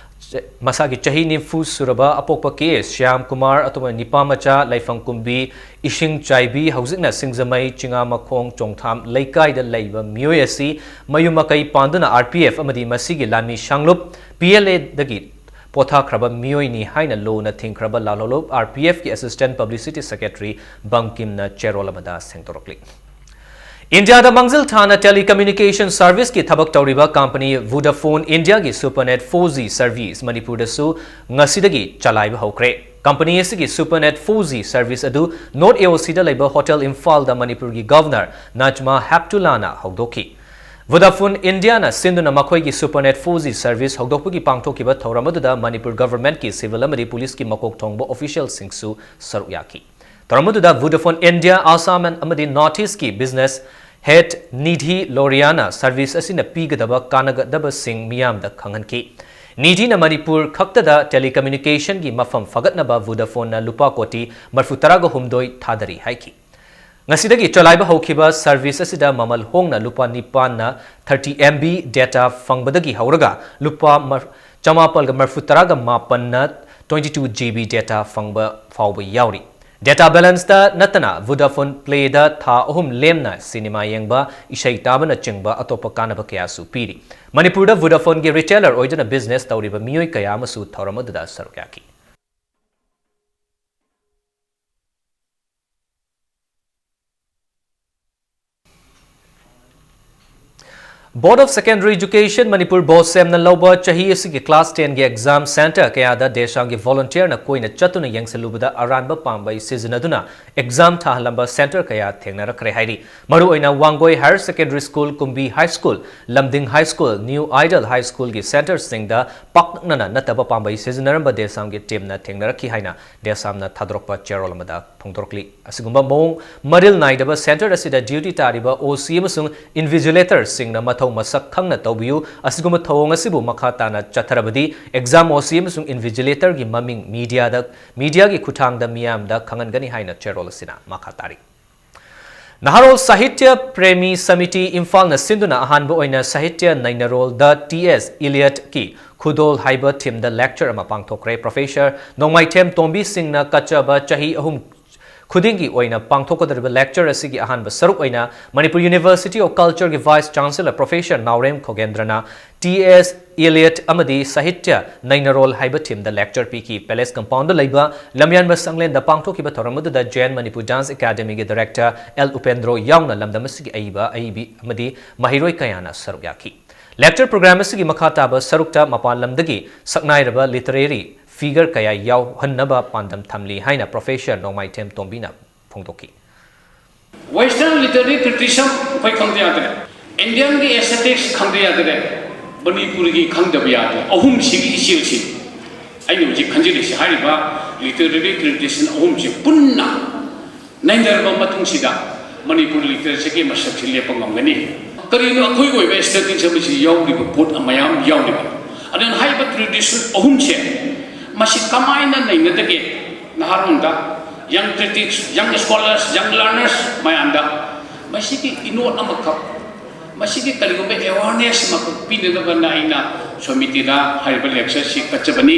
ꯆ-, ꯃꯁꯥꯒꯤ ꯆꯍꯤ ꯅꯤꯐꯨ ꯁꯨꯔꯕ ꯑꯄꯣꯛꯄ ꯀꯦ ꯑꯦꯁ ꯁ꯭ꯌꯥꯝ ꯀꯨꯃꯥꯔ, ꯑꯇꯣꯞꯄ ꯅꯤꯄꯥꯃꯆꯥ ꯂꯩꯐꯝ ꯀꯨꯝꯕꯤ ꯏꯁꯤꯡ ꯆꯥꯏꯕꯤ, ꯍꯧꯖꯤꯛꯅ ꯁꯤꯡꯖꯃꯩ ꯆꯤꯉꯥꯃꯈꯣꯡ ꯆꯣꯡꯊꯥꯝ ꯂꯩꯀꯥꯏꯗ ꯂꯩꯕ ꯃꯤꯑꯣꯏ ꯑꯁꯤ ꯃꯌꯨꯝ ꯃꯀꯩ ꯄꯥꯟꯗꯨꯅ ꯑꯥꯔ ꯄꯤ ꯑꯦꯐ ꯑꯃꯗꯤ ꯃꯁꯤꯒꯤ ꯂꯥꯟꯃꯤ ꯁꯥꯡꯂꯨꯞ ꯄꯤ ꯑꯦꯜ ꯑꯦꯗꯒꯤ ꯄꯣꯊꯥꯈ꯭ꯔꯕ ꯃꯤꯑꯣꯏꯅꯤ ꯍꯥꯏꯅ ꯂꯣꯅ ꯊꯤꯡꯈ꯭ꯔꯕ ꯂꯥꯜꯍꯧꯂꯨꯞ ꯑꯥꯔ ꯄꯤ ꯑꯦꯐꯀꯤ Assistant Publicity Secretary ꯕꯪꯀꯤꯝꯅ ꯆꯦꯔꯣꯜ ꯑꯃꯗ ꯁꯦꯡꯗꯣꯔꯛꯂꯤ꯫ ꯏꯟꯗꯤꯌꯥꯗ ꯃꯥꯡꯖꯤꯜ ꯊꯥꯅ telecommunication serviceꯀꯤ ꯊꯕꯛ ꯇꯧꯔꯤꯕ company Vodafone Indiaꯒꯤ SuperNet four G service ꯃꯅꯤꯄꯨꯔꯗꯁꯨ ꯉꯁꯤꯗꯒꯤ ꯆꯂꯥꯏꯕ ꯍꯧꯈ꯭ꯔꯦ꯫ Company ꯑꯁꯤꯒꯤ SuperNet four G service ꯑꯗꯨ North A O Cꯗ ꯂꯩꯕ Hotel ꯏꯝꯐꯥꯜꯗ ꯃꯅꯤꯄꯨꯔꯒꯤ Governor ꯅꯖꯃꯥ ꯍꯦꯞꯇꯨꯂꯥꯅ ꯍꯧꯗꯣꯛꯈꯤ꯫ Vodafone Indiaꯅ ꯁꯤꯟꯗꯨꯅ ꯃꯈꯣꯏꯒꯤ SuperNet four G service ꯍꯧꯗꯣꯛꯄꯒꯤ ꯄꯥꯡꯊꯣꯛꯈꯤꯕ ꯊꯧꯔꯝ ꯑꯗꯨꯗ ꯃꯅꯤꯄꯨꯔ governmentꯀꯤ civil ꯑꯃꯗꯤ policeꯀꯤ ꯃꯀꯣꯛ ꯊꯣꯡꯕ officialꯁꯤꯡꯁꯨ ꯁꯔꯨꯛ ꯌꯥꯈꯤ꯫ ꯊꯧꯔꯝ ꯑꯗꯨꯗ Vodafone India, Assam ꯑꯃꯗꯤ North Eastꯀꯤ business head Nidhi ꯂꯣꯔꯤꯌꯥꯅ service ꯑꯁꯤꯅ ꯄꯤꯒꯗꯕ ꯀꯥꯟꯅꯒꯗꯕꯁꯤꯡ ꯃꯤꯌꯥꯝꯗ ꯈꯪꯍꯟꯈꯤ꯫ ꯅꯤꯙꯤꯅ ꯃꯅꯤꯄꯨꯔ ꯈꯛꯇꯗ telecommunicationꯒꯤ ꯃꯐꯝ ꯐꯒꯠꯅꯕ Vodafoneꯅ ꯂꯨꯄꯥ ꯀꯣꯇꯤ ꯃꯔꯤꯐꯨ ꯇꯔꯥꯒ ꯍꯨꯝꯗꯣꯏ ꯊꯥꯗꯔꯤ ꯍꯥꯏꯈꯤ꯫ ꯉꯁꯤꯗꯒꯤ ꯆꯂꯥꯏꯕ ꯍꯧꯈꯤꯕ service ꯑꯁꯤꯗ ꯃꯃꯜ ꯍꯣꯡꯅ ꯂꯨꯄꯥ ꯅꯤꯄꯥꯟꯅ thirty M B data ꯐꯪꯕꯗꯒꯤ ꯍꯧꯔꯒ ꯂꯨꯄꯥ ꯃꯔ-, ꯆꯃꯥꯄꯜꯒ ꯃꯔꯤꯐꯨ ꯇꯔꯥꯒ ꯃꯥꯄꯟꯅ twenty two G B data ꯐꯪꯕ ꯐꯥꯎꯕ ꯌꯥꯎꯔꯤ꯫ Data balanceꯇ ꯅꯠꯇꯅ Vodafone Playꯗ ꯊꯥ ꯑꯍꯨꯝ ꯂꯦꯝꯅ cinema ꯌꯦꯡꯕ, ꯏꯁꯩ ꯇꯥꯕꯅꯆꯤꯡꯕ ꯑꯇꯣꯞꯄ ꯀꯥꯟꯅꯕ ꯀꯌꯥꯁꯨ ꯄꯤꯔꯤ꯫ ꯃꯅꯤꯄꯨꯔꯗ Vodafoneꯒꯤ retailer ꯑꯣꯏꯗꯨꯅ business ꯇꯧꯔꯤꯕ ꯃꯤꯑꯣꯏ ꯀꯌꯥ ꯑꯃꯁꯨ ꯊꯧꯔꯝ ꯑꯗꯨꯗ ꯁꯔꯨꯛ ꯌꯥꯈꯤ꯫ Board of Secondary Education Manipur, BOSEM ꯅ ꯂꯧꯕ ꯆꯍꯤ ꯑꯁꯤꯒꯤ class ten ꯒꯤ exam center ꯀꯌꯥꯗ DESAM ꯒꯤ volunteer ꯅ ꯀꯣꯏꯅ ꯆꯠꯇꯨꯅ ꯌꯦꯡꯁꯤꯜꯂꯨꯕꯗ ꯑꯔꯥꯟꯕ ꯄꯥꯝꯕꯩ ꯁꯤꯖꯤꯟꯅꯗꯨꯅ exam ꯊꯥꯍꯜꯂꯝꯕ center ꯀꯌꯥ ꯊꯦꯡꯅꯔꯛꯈ꯭ꯔꯦ ꯍꯥꯏꯔꯤ꯫ ꯃꯔꯨꯑꯣꯏꯅ Wangoi Higher Secondary School, ꯀꯨꯝꯕꯤ High School, ꯂꯝꯗꯤꯡ High School, New Ideal High School ꯒꯤ center ꯁꯤꯡꯗ ꯄꯥꯛꯇꯛꯅꯅ ꯅꯠꯇꯕ ꯄꯥꯝꯕꯩ ꯁꯤꯖꯤꯟꯅꯔꯝꯕ DESAM ꯒꯤ team ꯅ ꯊꯦꯡꯅꯔꯛꯈꯤ ꯍꯥꯏꯅ DESAM ꯅ ꯊꯥꯗꯣꯔꯛꯄ ꯆꯦꯔꯣꯜ ꯑꯃꯗ ꯐꯣꯡꯗꯣꯔꯛꯂꯤ꯫ ꯑꯁꯤꯒꯨꯝꯕ ꯃꯑꯣꯡ ꯃꯔꯤꯜ ꯅꯥꯏꯗꯕ center ꯑꯁꯤꯗ duty ꯇꯥꯔꯤꯕ OC ꯑꯃꯁꯨꯡ invigilator ꯁꯤꯡꯅ ꯃꯊꯧ ꯃꯁꯛ ꯈꯪꯅ ꯇꯧꯕꯤꯌꯨ꯫ ꯑꯁꯤꯒꯨꯝꯕ ꯊꯧꯑꯣꯡ ꯑꯁꯤꯕꯨ ꯃꯈꯥ ꯇꯥꯅ ꯆꯠꯊꯔꯕꯗꯤ exam OC ꯑꯃꯁꯨꯡ invigilator ꯒꯤ ꯃꯃꯤꯡ media ꯗ, media ꯒꯤ ꯈꯨꯠꯊꯥꯡꯗ ꯃꯤꯌꯥꯝꯗ ꯈꯪꯍꯟꯒꯅꯤ ꯍꯥꯏꯅ ꯆꯦꯔꯣꯜ ꯑꯁꯤꯅ ꯃꯈꯥ ꯇꯥꯔꯤ꯫ ꯅꯍꯥꯔꯣꯜ ꯁꯥꯍꯤꯇ꯭ꯌ ꯄ꯭ꯔꯦꯃꯤ ꯁꯃꯤꯇꯤ ꯏꯝꯐꯥꯜꯅ ꯁꯤꯟꯗꯨꯅ ꯑꯍꯥꯟꯕ ꯑꯣꯏꯅ ꯁꯥꯍꯤꯇ꯭ꯌ ꯅꯩꯅꯔꯣꯜꯗ T S Eliot ꯀꯤ ꯈꯨꯗꯣꯜ ꯍꯥꯏꯕ theme ꯗ lecture ꯑꯃ ꯄꯥꯡꯊꯣꯛꯈ꯭ꯔꯦ꯫ Professor ꯅꯣꯡꯃꯥꯏꯊꯦꯝ ꯇꯣꯝꯕꯤ ꯁꯤꯡꯅ ꯀꯠꯆꯕ ꯆꯍꯤ ꯑꯍꯨꯝ ꯈꯨꯗꯤꯡꯒꯤ ꯑꯣꯏꯅ ꯄꯥꯡꯊꯣꯛꯀꯗꯧꯔꯤꯕ lecture ꯑꯁꯤꯒꯤ ꯑꯍꯥꯟꯕ ꯁꯔꯨꯛ ꯑꯣꯏꯅ Manipur University of Culture ꯒꯤ Vice Chancellor Professor ꯅꯥꯎꯔꯦꯝ ꯈꯣꯒꯦꯟꯗ꯭ꯔꯅ T S Eliot ꯑꯃꯗꯤ ꯁꯥꯍꯤꯇ꯭ꯌ ꯅꯩꯅꯔꯣꯜ ꯍꯥꯏꯕ theme ꯗ lecture ꯄꯤꯈꯤ꯫ Palace compound ꯗ ꯂꯩꯕ ꯂꯝꯌꯥꯟꯕ ꯁꯪꯂꯦꯟꯗ ꯄꯥꯡꯊꯣꯛꯈꯤꯕ ꯊꯧꯔꯝ ꯑꯗꯨꯗ Jain Manipur Dance Academy ꯒꯤ director L ꯎꯄꯦꯟꯗ꯭ꯔꯣ ꯌꯥꯎꯅ ꯂꯝꯗꯝ ꯑꯁꯤꯒꯤ ꯑꯏꯕ, ꯑꯏꯕꯤ ꯑꯃꯗꯤ ꯃꯍꯩꯔꯣꯏ ꯀꯌꯥꯅ ꯁꯔꯨꯛ ꯌꯥꯈꯤ꯫ Lecture program ꯑꯁꯤꯒꯤ ꯃꯈꯥ ꯇꯥꯕ ꯁꯔꯨꯛꯇ ꯃꯄꯥꯟ ꯂꯝꯗꯒꯤ ꯁꯛꯅꯥꯏꯔꯕ literary figure ꯀꯌꯥ ꯌꯥꯎꯍꯟꯅꯕ ꯄꯥꯟꯗꯝ ꯊꯝꯂꯤ ꯍꯥꯏꯅ Professor ꯅꯣꯡꯃꯥꯏꯊꯦꯝ ꯇꯣꯝꯕꯤꯅ ꯐꯣꯡꯗꯣꯛꯈꯤ꯫ Western literary criticism ꯑꯩꯈꯣꯏ ꯈꯪꯗ ꯌꯥꯗ꯭ꯔꯦ꯫ Indian ꯒꯤ aesthetics ꯈꯪꯗ ꯌꯥꯗ꯭ꯔꯦ꯫ ꯃꯅꯤꯄꯨꯔꯒꯤ ꯈꯪꯗꯕ ꯌꯥꯗ꯭ꯔꯦ꯫ ꯑꯍꯨꯝꯁꯤꯒꯤ ꯏꯆꯦꯜꯁꯤ ꯑꯩꯅ ꯍꯧꯖꯤꯛ ꯈꯟꯖꯔꯤꯁꯤ, ꯍꯥꯏꯔꯤꯕ literary criticism ꯑꯍꯨꯝꯁꯤ ꯄꯨꯟꯅ ꯅꯩꯅꯔꯕ ꯃꯇꯨꯡꯁꯤꯗ ꯃꯅꯤꯄꯨꯔ literature ꯒꯤ ꯃꯁꯛꯁꯤ ꯂꯦꯞꯄ ꯉꯝꯒꯅꯤ꯫ ꯀꯔꯤꯅꯣ ꯑꯩꯈꯣꯏꯒꯤ ꯑꯣꯏꯕ aesthetics ꯑꯃꯁꯤ ꯌꯥꯎꯔꯤꯕ ꯄꯣꯠ ꯃꯌꯥꯝ ꯌꯥꯎꯔꯤꯕ꯫ ꯑꯗꯨꯅ ꯍꯥꯏꯔꯤꯕ tradition ꯑꯍꯨꯝꯁꯦ ꯃꯁꯤ ꯀꯃꯥꯏꯅ ꯅꯩꯅꯗꯒꯦ? ꯅꯍꯥꯔꯣꯟꯗ, young critics, young scholars, young learners ꯃꯌꯥꯝꯗ ꯃꯁꯤꯒꯤ ꯏꯅꯣꯠ ꯑꯃꯈꯛ, ꯃꯁꯤꯒꯤ ꯀꯔꯤꯒꯨꯝꯕ awareness ꯑꯃꯈꯛ ꯄꯤꯅꯅꯕꯅ ꯑꯩꯅ ꯁꯃꯤꯇꯤꯗ ꯍꯥꯏꯔꯤꯕ lecture ꯁꯤ ꯀꯠꯆꯕꯅꯤ꯫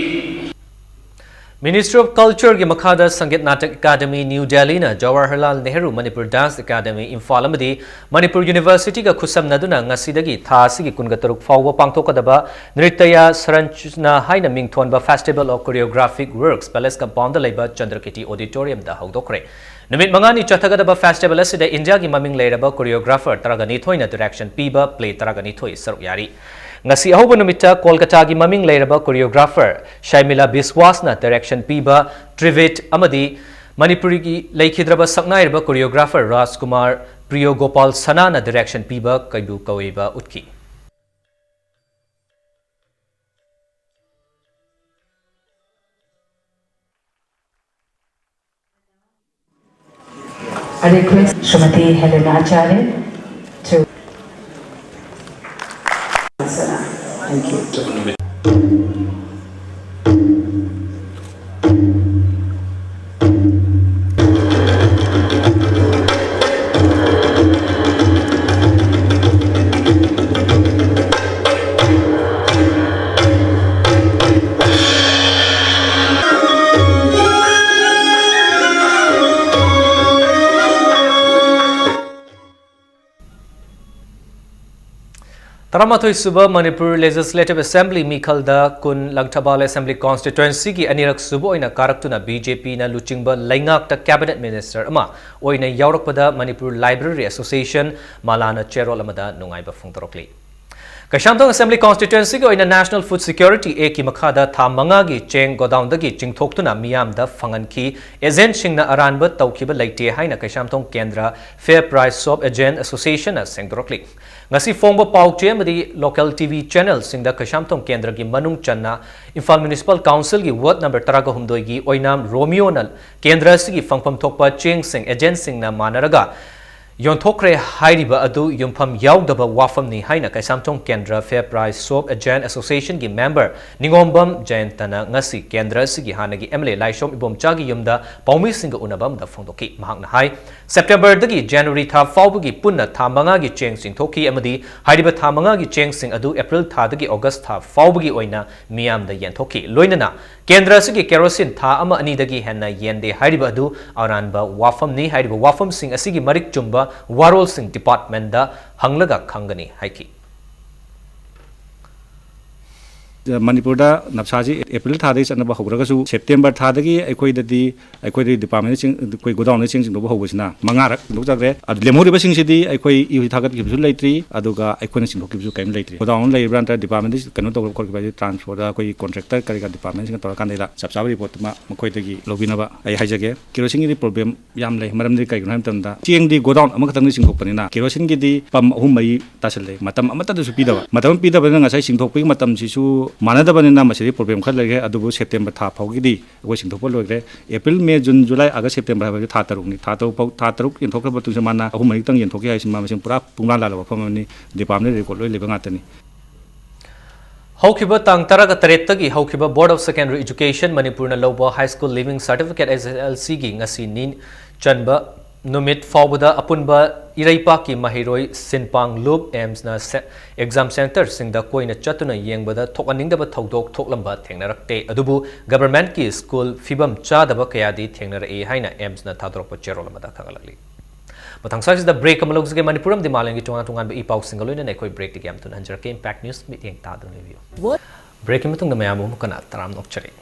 Ministry of Culture ꯒꯤ ꯃꯈꯥꯗ Sangeet Natak Academy, New Delhi ꯅ Jawaharlal Nehru Manipur Dance Academy, Imphal ꯑꯃꯗꯤ Manipur University ꯒ ꯈꯨꯠꯁꯝꯅꯗꯨꯅ ꯉꯁꯤꯗꯒꯤ ꯊꯥ ꯑꯁꯤꯒꯤ ꯀꯨꯟꯒ ꯇꯔꯨꯛ ꯐꯥꯎꯕ ꯄꯥꯡꯊꯣꯛꯀꯗꯕ Nritya Saranchna ꯍꯥꯏꯅ ꯃꯤꯡꯊꯣꯟꯕ Festival of Choreographic Works Palace Compound ꯗ ꯂꯩꯕ Chandrakirti Auditorium ꯗ ꯍꯧꯗꯣꯛꯈ꯭ꯔꯦ꯫ ꯅꯨꯃꯤꯠ ꯃꯉꯥꯅꯤ ꯆꯠꯊꯒꯗꯕ festival ꯑꯁꯤꯗ ꯏꯟꯗꯤꯌꯥꯒꯤ ꯃꯃꯤꯡ ꯂꯩꯔꯕ choreographer ꯇꯔꯥꯒ ꯅꯤꯊꯣꯏꯅ direction ꯄꯤꯕ play ꯇꯔꯥꯒ ꯅꯤꯊꯣꯏ ꯁꯔꯨꯛ ꯌꯥꯔꯤ꯫ ꯉꯁꯤ ꯑꯍꯧꯕ ꯅꯨꯃꯤꯠꯇ ꯀꯣꯜꯀꯇꯥꯒꯤ ꯃꯃꯤꯡ ꯂꯩꯔꯕ choreographer ꯁꯥꯏꯃꯤꯂꯥ ꯕꯤꯁꯋꯥꯁꯅ direction ꯄꯤꯕ Trivet ꯑꯃꯗꯤ ꯃꯅꯤꯄꯨꯔꯤꯒꯤ ꯂꯩꯈꯤꯗ꯭ꯔꯕ ꯁꯛꯅꯥꯏꯔꯕ choreographer ꯔꯥꯖꯀꯨꯃꯥꯔ ꯄ꯭ꯔꯤꯌꯣ ꯒꯣꯄꯥꯜ ꯁꯅꯥꯅ direction ꯄꯤꯕ ꯀꯩꯕꯨ ꯀꯋꯦꯕ ꯎꯠꯈꯤ꯫ I request Srimati Helena Acharya to. Thank you. ꯇꯔꯥꯃꯥꯊꯣꯏ ꯁꯨꯕ ꯃꯅꯤꯄꯨꯔ Legislative Assembly ꯃꯤꯈꯜꯗ ꯀꯨꯟ ꯂꯪꯊꯕꯥꯜ Assembly Constituency ꯒꯤ ꯑꯅꯤꯔꯛ ꯁꯨꯕ ꯑꯣꯏꯅ ꯀꯥꯔꯛꯇꯨꯅ B J P ꯅ ꯂꯨꯆꯤꯡꯕ ꯂꯩꯉꯥꯛꯇ Cabinet Minister ꯑꯃ ꯑꯣꯏꯅ ꯌꯥꯎꯔꯛꯄꯗ Manipur Library Association ꯃꯥꯂꯥꯅ ꯆꯦꯔꯣꯜ ꯑꯃꯗ ꯅꯨꯡꯉꯥꯏꯕ ꯐꯣꯡꯗꯣꯔꯛꯂꯤ꯫ ꯀꯩꯁꯥꯝꯊꯣꯡ Assembly Constituency ꯒꯤ ꯑꯣꯏꯅ National Food Security Act ꯀꯤ ꯃꯈꯥꯗ ꯊꯥ ꯃꯉꯥꯒꯤ ꯆꯦꯡ godown ꯗꯒꯤ ꯆꯤꯡꯊꯣꯛꯇꯨꯅ ꯃꯤꯌꯥꯝꯗ ꯐꯪꯍꯟꯈꯤ꯫ Agent ꯁꯤꯡꯅ ꯑꯔꯥꯟꯕ ꯇꯧꯈꯤꯕ ꯂꯩꯇꯦ ꯍꯥꯏꯅ ꯀꯩꯁꯥꯝꯊꯣꯡ ꯀꯦꯟꯗ꯭ꯔ Fair Price Shop Agent Association ꯅ ꯁꯦꯡꯗꯣꯔꯛꯂꯤ꯫ ꯉꯁꯤ ꯐꯣꯡꯕ ꯄꯥꯎ ꯆꯦ ꯑꯃꯗꯤ local T V channel ꯁꯤꯡꯗ ꯀꯩꯁꯥꯝꯊꯣꯡ ꯀꯦꯟꯗ꯭ꯔꯒꯤ ꯃꯅꯨꯡ ꯆꯟꯅ ꯏꯝꯐꯥꯜ Municipal Council ꯒꯤ ward number ꯇꯔꯥꯒ ꯍꯨꯝꯗꯣꯏ ꯒꯤ ꯑꯣꯏꯅꯥꯝ ꯔꯣꯃꯤꯌꯣꯅ ꯀꯦꯟꯗ꯭ꯔ ꯑꯁꯤꯒꯤ ꯐꯪꯐꯝ ꯊꯣꯛꯄ ꯆꯦꯡꯁꯤꯡ agent ꯁꯤꯡꯅ ꯃꯥꯟꯅꯔꯒ ꯌꯣꯟꯊꯣꯛꯈ꯭ꯔꯦ ꯍꯥꯏꯔꯤꯕ ꯑꯗꯨ ꯌꯨꯝꯐꯝ ꯌꯥꯎꯗꯕ ꯋꯥꯐꯝꯅꯤ ꯍꯥꯏꯅ ꯀꯩꯁꯥꯝꯊꯣꯡ ꯀꯦꯟꯗ꯭ꯔ Fair Price Shop Agent Association ꯒꯤ member ꯅꯤꯉꯣꯝꯕꯝ ꯖꯌꯟꯇꯅ ꯉꯁꯤ ꯀꯦꯟꯗ꯭ꯔ ꯑꯁꯤꯒꯤ ꯍꯥꯟꯅꯒꯤ M L A ꯂꯥꯏꯁ꯭ꯔꯣꯝ ꯏꯕꯣꯝꯆꯥꯒꯤ ꯌꯨꯝꯗ ꯄꯥꯎꯃꯤꯁꯤꯡꯒ ꯎꯅꯕ ꯑꯃꯗ ꯐꯣꯡꯗꯣꯛꯈꯤ꯫ ꯃꯍꯥꯛꯅ ꯍꯥꯏ, September ꯗꯒꯤ January ꯊꯥ ꯐꯥꯎꯕꯒꯤ ꯄꯨꯟꯅ ꯊꯥ ꯃꯉꯥꯒꯤ ꯆꯦꯡ ꯆꯤꯡꯊꯣꯛꯈꯤ ꯑꯃꯗꯤ ꯍꯥꯏꯔꯤꯕ ꯊꯥ ꯃꯉꯥꯒꯤ ꯆꯦꯡꯁꯤꯡ ꯑꯗꯨ April ꯊꯥꯗꯒꯤ August ꯊꯥ ꯐꯥꯎꯕꯒꯤ ꯑꯣꯏꯅ ꯃꯤꯌꯥꯝꯗ ꯌꯦꯟꯊꯣꯛꯈꯤ꯫ ꯂꯣꯏꯅꯅ ꯀꯦꯟꯗ꯭ꯔ ꯑꯁꯤꯒꯤ ꯀꯦꯔꯣꯁꯤꯟ ꯊꯥ ꯑꯃ ꯑꯅꯤꯗꯒꯤ ꯍꯦꯟꯅ ꯌꯦꯟꯗꯦ ꯍꯥꯏꯔꯤꯕ ꯑꯗꯨ ꯑꯔꯥꯟꯕ ꯋꯥꯐꯝꯅꯤ꯫ ꯍꯥꯏꯔꯤꯕ ꯋꯥꯐꯝꯁꯤꯡ ꯑꯁꯤꯒꯤ ꯃꯔꯤꯛ ꯆꯨꯝꯕ ꯋꯥꯔꯣꯜꯁꯤꯡ ꯗꯤꯄꯥꯔꯠꯃꯦꯟꯗ ꯍꯪꯂꯒ ꯈꯪꯒꯅꯤ ꯍꯥꯏꯈꯤ꯫ ꯃꯅꯤꯄꯨꯔꯗ ꯅꯞꯁꯥꯁꯤ ꯑꯦꯄ꯭ꯔꯤꯜ ꯊꯥꯗꯒꯤ ꯆꯠꯅꯕ ꯍꯧꯔꯒꯁꯨ, ꯁꯦꯞꯇꯦꯝꯕꯔ ꯊꯥꯗꯒꯤ ꯑꯩꯈꯣꯏꯗꯗꯤ, ꯑꯩꯈꯣꯏꯗꯤ ꯗꯤꯄꯥꯔꯠꯃꯦꯟꯗ ꯆꯦꯡ, ꯑꯩꯈꯣꯏ ꯒꯣꯗꯥꯎꯟꯗ ꯆꯦꯡ ꯆꯤꯡꯊꯣꯛꯄ ꯍꯧꯕꯁꯤꯅ ꯃꯉꯥꯔꯛ ꯆꯤꯡꯊꯣꯛꯆꯈ꯭ꯔꯦ꯫ ꯑꯗꯨ ꯂꯦꯝꯍꯧꯔꯤꯕꯁꯤꯡꯁꯤꯗꯤ ꯑꯩꯈꯣꯏ ꯏꯍꯨ ꯊꯥꯒꯠꯈꯤꯕꯁꯨ ꯂꯩꯇ꯭ꯔꯤ, ꯑꯗꯨꯒ ꯑꯩꯈꯣꯏꯅ ꯆꯤꯡꯊꯣꯛꯈꯤꯕꯁꯨ ꯀꯔꯤꯝ ꯂꯩꯇ꯭ꯔꯤ꯫ ꯒꯣꯗꯥꯎꯟ ꯂꯩꯔꯤꯕ꯭ꯔꯥ ꯅꯠꯇ꯭ꯔꯒ ꯗꯤꯄꯥꯔꯠꯃꯦꯟꯗ ꯀꯩꯅꯣ ꯇꯧꯕ ꯈꯣꯠꯈꯤꯕ ꯍꯥꯏꯗꯤ ꯇ꯭ꯔꯥꯟꯁꯄꯣꯔꯠꯇ ꯑꯩꯈꯣꯏꯒꯤ ꯀꯣꯟꯇ꯭ꯔꯦꯛꯇꯔ ꯀꯔꯤ ꯀꯔꯥ ꯗꯤꯄꯥꯔꯠꯃꯦꯟꯁꯤꯡꯒ ꯇꯧꯔꯀꯥꯟꯗ ꯆꯞ ꯆꯥꯕ ꯔꯤꯄꯣꯔꯠꯇꯨꯃ ꯃꯈꯣꯏꯗꯒꯤ ꯂꯧꯕꯤꯅꯕ ꯑꯩ ꯍꯥꯏꯖꯒꯦ꯫ ꯀꯦꯔꯣꯁꯤꯟꯒꯤꯗꯤ ꯄ꯭ꯔꯣꯕ꯭ꯂꯦꯝ ꯌꯥꯝ ꯂꯩ꯫ ꯃꯔꯝꯗꯤ ꯀꯩꯒꯤꯅꯣ ꯍꯥꯏꯕ ꯃꯇꯝꯗ ꯆꯦꯡꯗꯤ ꯒꯣꯗꯥꯎꯟ ꯑꯃꯈꯛꯇꯪꯗꯤ ꯆꯤꯡꯊꯣꯛꯄꯅꯤꯅ ꯀꯦꯔꯣꯁꯤꯟꯒꯤꯗꯤ ꯄꯝ ꯑꯍꯨꯝ ꯃꯔꯤ ꯇꯥꯁꯤꯜꯂꯦ꯫ ꯃꯇꯝ ꯑꯃꯠꯇꯗꯁꯨ ꯄꯤꯗꯕ꯫ ꯃꯇꯝ ꯑꯃ ꯄꯤꯗꯕꯅꯤꯅ ꯉꯁꯥꯏ ꯆꯤꯡꯊꯣꯛꯄꯒꯤ ꯃꯇꯝꯁꯤꯁꯨ ꯃꯥꯟꯅꯗꯕꯅꯤꯅ ꯃꯁꯤꯗꯤ ꯄ꯭ꯔꯣꯕ꯭ꯂꯦꯝ ꯈꯔ ꯂꯩꯔꯦ꯫ ꯑꯗꯨꯕꯨ ꯁꯦꯞꯇꯦꯝꯕꯔ ꯊꯥ ꯐꯥꯎꯒꯤꯗꯤ ꯑꯩꯈꯣꯏ ꯆꯤꯡꯊꯣꯛꯄ ꯂꯣꯏꯈ꯭ꯔꯦ꯫ ꯑꯦꯄ꯭ꯔꯤꯜ, ꯃꯦ, ꯖꯨꯟ, ꯖꯨꯂꯥꯏ, ꯑꯥꯒꯁ, ꯁꯦꯞꯇꯦꯝꯕꯔ ꯍꯥꯏꯕꯁꯤ ꯊꯥ ꯇꯔꯨꯛꯅꯤ꯫ ꯊꯥ ꯇꯔꯨꯛ ꯐꯥꯎ, ꯊꯥ ꯇꯔꯨꯛ ꯌꯦꯟꯊꯣꯛꯈ꯭ꯔꯕ ꯃꯇꯨꯡꯗ ꯃꯥꯅ ꯑꯍꯨꯝ ꯃꯔꯤꯇꯪ ꯌꯦꯟꯊꯣꯛꯈꯤ ꯍꯥꯏꯁꯤ ꯃꯥ ꯃꯁꯤꯡ ꯄꯨꯔꯥ ꯄꯨꯡꯂꯥꯟ ꯂꯥꯜꯂꯕ ꯋꯥꯐꯝ ꯑꯃꯅꯤ꯫ ꯗꯤꯄꯥꯔꯠꯃꯦꯟ ꯔꯦꯀꯣꯔꯗ ꯂꯣꯏ ꯂꯩꯕ ꯉꯥꯛꯇꯅꯤ꯫ ꯍꯧꯈꯤꯕ ꯇꯥꯡ ꯇꯔꯥꯒ ꯇꯔꯦꯠꯇꯒꯤ ꯍꯧꯈꯤꯕ Board of Secondary Education ꯃꯅꯤꯄꯨꯔꯅ ꯂꯧꯕ High School Leaving Certificate, HSLC ꯒꯤ ꯉꯁꯤ ꯅꯤ ꯆꯟꯕ ꯅꯨꯃꯤꯠ ꯐꯥꯎꯕꯗ ꯑꯄꯨꯟꯕ ꯏꯔꯩꯄꯥꯛꯀꯤ ꯃꯍꯩꯔꯣꯏ ꯁꯤꯟꯄꯥꯡ ꯂꯨꯞ ꯑꯦꯝꯁꯅ ꯁꯦ-, exam centreꯁꯤꯡꯗ ꯀꯣꯏꯅ ꯆꯠꯇꯨꯅ ꯌꯦꯡꯕꯗ ꯊꯣꯛꯍꯟꯅꯤꯡꯗꯕ ꯊꯧꯗꯣꯛ ꯊꯣꯛꯂꯝꯕ ꯊꯦꯡꯅꯔꯛꯇꯦ꯫ ꯑꯗꯨꯕꯨ governmentꯀꯤ school ꯐꯤꯕꯝ ꯆꯥꯗꯕ ꯀꯌꯥꯗꯤ ꯊꯦꯡꯅꯔꯛꯏ ꯍꯥꯏꯅ ꯑꯦꯝꯁꯅ ꯊꯥꯗꯣꯔꯛꯄ ꯆꯦꯔꯣꯜ ꯑꯃꯗ ꯈꯪꯍꯜꯂꯛꯂꯤ꯫ ꯃꯊꯪ ꯁ꯭ꯋꯥꯏꯁꯤꯗ break ꯑꯃ ꯂꯧꯖꯒꯦ꯫ ꯃꯅꯤꯄꯨꯔ ꯑꯃꯗꯤ ꯃꯥꯂꯦꯝꯒꯤ ꯇꯣꯉꯥꯟ ꯇꯣꯉꯥꯟꯕ ꯏ ꯄꯥꯎꯁꯤꯡꯒ ꯂꯣꯏꯅꯅ ꯑꯩꯈꯣꯏ breakꯇꯒꯤ ꯌꯥꯝ ꯊꯨꯅ ꯍꯟꯖꯔꯛꯀꯦ꯫ Impact News ꯃꯤꯠꯌꯦꯡ ꯇꯥꯗꯨꯅ ꯂꯩꯕꯤꯌꯨ꯫ Breakꯀꯤ ꯃꯇꯨꯡꯗ ꯃꯌꯥꯝꯕꯨ ꯑꯃꯨꯛ ꯍꯟꯅ ꯇꯔꯥꯝꯅ ꯑꯣꯛꯆꯔꯤ꯫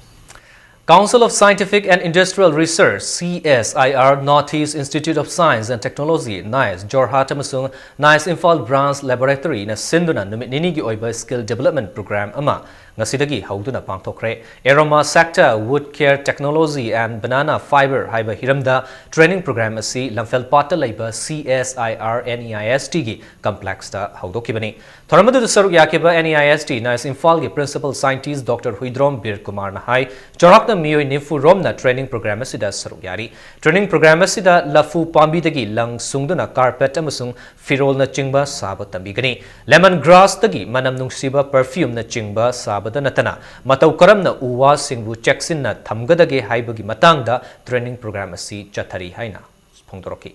Council of Scientific and Industrial Research, C S I R, North East Institute of Science and Technology, NICE, Jorhat ꯑꯃꯁꯨꯡ NICE ꯏꯝꯐꯥꯜ branch laboratoryꯅ ꯁꯤꯟꯗꯨꯅ ꯅꯨꯃꯤꯠ ꯅꯤꯅꯤꯒꯤ ꯑꯣꯏꯕ skill development program ꯑꯃ ꯉꯁꯤꯗꯒꯤ ꯍꯧꯗꯨꯅ ꯄꯥꯡꯊꯣꯛꯈ꯭ꯔꯦ꯫ Aroma Sector, Wood Care Technology and Banana Fiber ꯍꯥꯏꯕ ꯍꯤꯔꯝꯗ training program ꯑꯁꯤ ꯂꯝꯐꯦꯜꯄꯥꯠꯇ ꯂꯩꯕ C S I R NEISTꯒꯤ complexꯇ ꯍꯧꯗꯣꯛꯈꯤꯕꯅꯤ꯫ ꯊꯧꯔꯝ ꯑꯗꯨꯗ ꯁꯔꯨꯛ ꯌꯥꯈꯤꯕ NEIST NICE ꯏꯝꯐꯥꯜꯒꯤ Principal Scientist Doctor ꯍꯨꯏꯗ꯭ꯔꯣꯝ ꯕꯤꯔ ꯀꯨꯃꯥꯔꯅ ꯍꯥꯏ, ꯆꯥꯎꯔꯥꯛꯅ ꯃꯤꯑꯣꯏ ꯅꯤꯐꯨ ꯔꯣꯝꯅ training program ꯑꯁꯤꯗ ꯁꯔꯨꯛ ꯌꯥꯔꯤ꯫ Training program ꯑꯁꯤꯗ ꯂꯐꯨ ꯄꯥꯝꯕꯤꯗꯒꯤ ꯂꯪ ꯁꯨꯡꯗꯨꯅ carpet ꯑꯃꯁꯨꯡ ꯐꯤꯔꯣꯜꯅꯆꯤꯡꯕ ꯁꯥꯕ ꯇꯝꯕꯤꯒꯅꯤ꯫ Lemon grassꯇꯒꯤ ꯃꯅꯝ ꯅꯨꯡꯁꯤꯕ perfumeꯅꯆꯤꯡꯕ ꯁꯥꯕꯗ ꯅꯠꯇꯅ ꯃꯇꯧ ꯀꯔꯝꯅ ꯎ ꯋꯥꯁꯤꯡꯕꯨ ꯆꯦꯛꯁꯤꯟꯅ ꯊꯝꯒꯗꯒꯦ ꯍꯥꯏꯕꯒꯤ ꯃꯇꯥꯡꯗ training program ꯑꯁꯤ ꯆꯠꯊꯔꯤ ꯍꯥꯏꯅ ꯐꯣꯡꯗꯣꯔꯛꯈꯤ꯫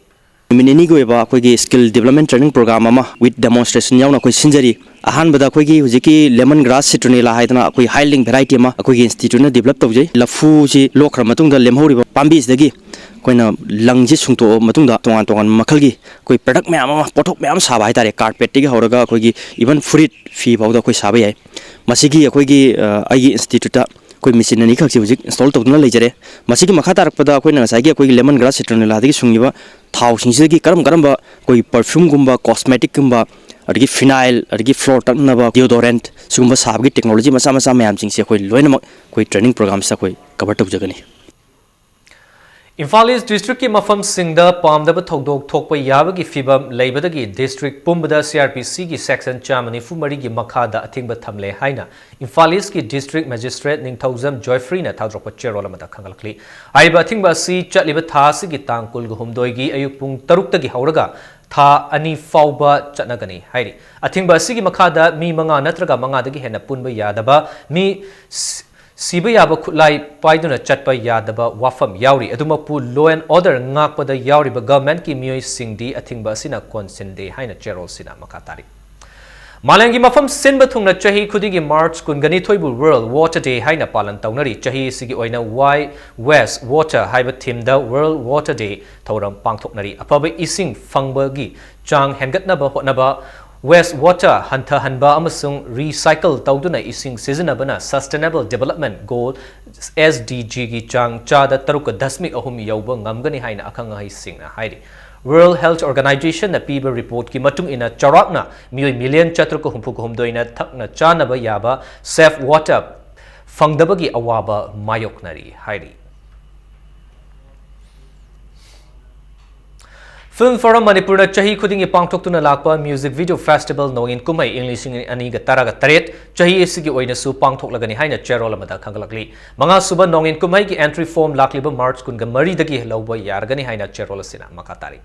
ꯅꯨꯃꯤꯠ ꯅꯤꯅꯤꯒꯤ ꯑꯣꯏꯕ ꯑꯩꯈꯣꯏꯒꯤ skill development training program ꯑꯃ with demonstration ꯌꯥꯎꯅ ꯑꯩꯈꯣꯏ ꯁꯤꯟꯖꯔꯤ꯫ ꯑꯍꯥꯟꯕꯗ ꯑꯩꯈꯣꯏꯒꯤ ꯍꯧꯖꯤꯛꯀꯤ lemon grass citronella ꯍꯥꯏꯗꯅ ꯑꯩꯈꯣꯏ high yielding variety ꯑꯃ ꯑꯩꯈꯣꯏꯒꯤ institute ꯅ develop ꯇꯧꯖꯩ꯫ ꯂꯐꯨꯁꯤ ꯂꯣꯛꯈ꯭ꯔ ꯃꯇꯨꯡꯗ ꯂꯦꯝꯍꯧꯔꯤꯕ ꯄꯥꯝꯕꯤꯁꯤꯗꯒꯤ ꯑꯩꯈꯣꯏꯅ ꯂꯪꯁꯤ ꯁꯨꯡꯇꯣꯛꯑ ꯃꯇꯨꯡꯗ ꯇꯣꯉꯥꯟ ꯇꯣꯉꯥꯟꯕ ꯃꯈꯜꯒꯤ ꯑꯩꯈꯣꯏ product ꯃꯌꯥꯝ ꯑꯃ, ꯄꯣꯠꯊꯣꯛ ꯃꯌꯥꯝ ꯁꯥꯕ ꯍꯥꯏꯇꯥꯔꯦ꯫ Carpet ꯇꯒꯤ ꯍꯧꯔꯒ ꯑꯩꯈꯣꯏꯒꯤ even ꯐꯨꯔꯤꯠ, ꯐꯤ ꯐꯥꯎꯗ ꯑꯩꯈꯣꯏ ꯁꯥꯕ ꯌꯥꯏ꯫ ꯃꯁꯤꯒꯤ ꯑꯩꯈꯣꯏꯒꯤ, ꯑ, ꯑꯩꯒꯤ institute ꯇ ꯑꯩꯈꯣꯏ machine ꯑꯅꯤꯈꯛꯁꯤ ꯍꯧꯖꯤꯛ install ꯇꯧꯗꯨꯅ ꯂꯩꯖꯔꯦ꯫ ꯃꯁꯤꯒꯤ ꯃꯈꯥ ꯇꯥꯔꯛꯄꯗ ꯑꯩꯈꯣꯏꯅ ꯉꯁꯥꯏꯒꯤ ꯑꯩꯈꯣꯏꯒꯤ lemon grass citronella ꯗꯒꯤ ꯁꯨꯡꯉꯤꯕ ꯊꯥꯎꯁꯤꯡꯁꯤꯗꯒꯤ ꯀꯔꯝ ꯀꯔꯝꯕ ꯑꯩꯈꯣꯏꯒꯤ perfume ꯒꯨꯝꯕ, cosmetic ꯀꯨꯝꯕ, ꯑꯗꯒꯤ phenyl, ꯑꯗꯒꯤ floor ꯇꯛꯅꯕ deodorant, ꯁꯤꯒꯨꯝꯕ ꯁꯥꯕꯒꯤ technology ꯃꯆꯥ ꯃꯆꯥ ꯃꯌꯥꯝꯁꯤꯡꯁꯦ ꯑꯩꯈꯣꯏ ꯂꯣꯏꯅꯃꯛ ꯑꯩꯈꯣꯏ training program ꯁꯤꯗ ꯑꯩꯈꯣꯏ cover ꯇꯧꯖꯒꯅꯤ꯫ ꯏꯝꯐꯥꯜ ꯏꯁ ꯗꯤꯁꯇ꯭ꯔꯤꯛꯀꯤ ꯃꯐꯝꯁꯤꯡꯗ ꯄꯥꯝꯗꯕ ꯊꯧꯗꯣꯛ ꯊꯣꯛꯄ ꯌꯥꯕꯒꯤ ꯐꯤꯚꯝ ꯂꯩꯕꯗꯒꯤ ꯗꯤꯁꯇ꯭ꯔꯤꯛ ꯄꯨꯝꯕꯗ ꯁꯤ ꯑꯥꯔ ꯄꯤ ꯁꯤꯒꯤ ꯁꯦꯛꯁꯟ ꯆꯥꯝꯃ ꯅꯤꯐꯨ ꯃꯔꯤꯒꯤ ꯃꯈꯥꯗ ꯑꯊꯤꯡꯕ ꯊꯝꯂꯦ ꯍꯥꯏꯅ ꯏꯝꯐꯥꯜ ꯏꯁꯀꯤ ꯗꯤꯁꯇ꯭ꯔꯤꯛ ꯃꯦꯖꯤꯁꯇ꯭ꯔꯦꯠ ꯅꯤꯡꯊꯧꯖꯝ ꯖꯣꯏꯐ꯭ꯔꯤꯅ ꯊꯥꯗꯣꯔꯛꯄ ꯆꯦꯔꯣꯜ ꯑꯃꯗ ꯈꯪꯒꯠꯂꯛꯂꯤ꯫ ꯍꯥꯏꯔꯤꯕ ꯑꯊꯤꯡꯕ ꯑꯁꯤ ꯆꯠꯂꯤꯕ ꯊꯥ ꯑꯁꯤꯒꯤ ꯇꯥꯡ ꯀꯨꯟꯒ ꯍꯨꯝꯗꯣꯏꯒꯤ ꯑꯌꯨꯛ ꯄꯨꯡ ꯇꯔꯨꯛꯇꯒꯤ ꯍꯧꯔꯒ ꯊꯥ ꯑꯅꯤ ꯐꯥꯎꯕ ꯆꯠꯅꯒꯅꯤ ꯍꯥꯏꯔꯤ꯫ ꯑꯊꯤꯡꯕ ꯑꯁꯤꯒꯤ ꯃꯈꯥꯗ ꯃꯤ ꯃꯉꯥ ꯅꯠꯇ꯭ꯔꯒ ꯃꯉꯥꯗꯒꯤ ꯍꯦꯟꯅ ꯄꯨꯟꯕ ꯌꯥꯗꯕ, ꯃꯤ ꯁꯤ-, ꯁꯤꯕ ꯌꯥꯕ ꯈꯨꯠꯂꯥꯏ ꯄꯥꯏꯗꯨꯅ ꯆꯠꯄ ꯌꯥꯗꯕ ꯋꯥꯐꯝ ꯌꯥꯎꯔꯤ꯫ ꯑꯗꯨꯃꯛꯄꯨ law and order ꯉꯥꯛꯄꯗ ꯌꯥꯎꯔꯤꯕ government ꯀꯤ ꯃꯤꯑꯣꯏꯁꯤꯡꯗꯤ ꯑꯊꯤꯡꯕ ꯑꯁꯤꯅ ꯀꯣꯟꯁꯤꯟꯗꯦ ꯍꯥꯏꯅ ꯆꯦꯔꯣꯜꯁꯤꯅ ꯃꯈꯥ ꯇꯥꯔꯤ꯫ ꯃꯥꯂꯦꯝꯒꯤ ꯃꯐꯝ ꯁꯤꯟꯕ ꯊꯨꯡꯅ ꯆꯍꯤ ꯈꯨꯗꯤꯡꯒꯤ ꯃꯥꯔꯆ ꯀꯨꯟꯒꯅꯤꯊꯣꯏꯕꯨ World Water Day ꯍꯥꯏꯅ ꯄꯥꯂꯟ ꯇꯧꯅꯔꯤ꯫ ꯆꯍꯤ ꯑꯁꯤꯒꯤ ꯑꯣꯏꯅ Why Waste Water ꯍꯥꯏꯕ theme ꯗ World Water Day ꯊꯧꯔꯝ ꯄꯥꯡꯊꯣꯛꯅꯔꯤ꯫ ꯑꯐꯕ ꯏꯁꯤꯡ ꯐꯪꯕꯒꯤ ꯆꯥꯡ ꯍꯦꯟꯒꯠꯅꯕ ꯍꯣꯠꯅꯕ, waste water ꯍꯟꯊꯍꯟꯕ ꯑꯃꯁꯨꯡ recycle ꯇꯧꯗꯨꯅ ꯏꯁꯤꯡ ꯁꯤꯖꯤꯟꯅꯕꯅ Sustainable Development Goal, S D G ꯒꯤ ꯆꯥꯡ ꯆꯥꯗ ꯇꯔꯨꯛꯀ ꯗꯁꯃꯤꯛ ꯑꯍꯨꯝ ꯌꯧꯕ ꯉꯝꯒꯅꯤ ꯍꯥꯏꯅ ꯑꯈꯪ ꯑꯍꯩꯁꯤꯡꯅ ꯍꯥꯏꯔꯤ꯫ World Health Organization ꯅ ꯄꯤꯕ report ꯀꯤ ꯃꯇꯨꯡ ꯏꯟꯅ, ꯆꯥꯎꯔꯥꯛꯅ ꯃꯤꯑꯣꯏ million ꯆꯥꯇ꯭ꯔꯨꯛꯀ ꯍꯨꯝꯐꯨꯒ ꯍꯨꯝꯗꯣꯏꯅ ꯊꯛꯅ ꯆꯥꯅꯕ ꯌꯥꯕ safe water ꯐꯪꯗꯕꯒꯤ ꯑꯋꯥꯕ ꯃꯥꯌꯣꯛꯅꯔꯤ ꯍꯥꯏꯔꯤ꯫ Film Forum ꯃꯅꯤꯄꯨꯔꯅ ꯆꯍꯤ ꯈꯨꯗꯤꯡꯒꯤ ꯄꯥꯡꯊꯣꯛꯇꯨꯅ ꯂꯥꯛꯄ Music Video Festival ꯅꯣꯡꯏꯟ ꯀꯨꯝꯍꯩ ꯏꯪ ꯂꯤꯁꯤꯡ ꯑꯅꯤꯒ ꯇꯔꯥꯒ ꯇꯔꯦꯠ ꯆꯍꯤ ꯑꯁꯤꯒꯤ ꯑꯣꯏꯅꯁꯨ ꯄꯥꯡꯊꯣꯛꯂꯒꯅꯤ ꯍꯥꯏꯅ ꯆꯦꯔꯣꯜ ꯑꯃꯗ ꯈꯪꯒꯠꯂꯛꯂꯤ꯫ ꯃꯉꯥꯁꯨꯕ ꯅꯣꯡꯏꯟ ꯀꯨꯝꯍꯩꯒꯤ entry form ꯂꯥꯛꯂꯤꯕ ꯃꯥꯔꯆ ꯀꯨꯟꯒ ꯃꯔꯤꯗꯒꯤ ꯂꯧꯕ ꯌꯥꯔꯒꯅꯤ ꯍꯥꯏꯅ ꯆꯦꯔꯣꯜ ꯑꯁꯤꯅ ꯃꯈꯥ ꯇꯥꯔꯤ꯫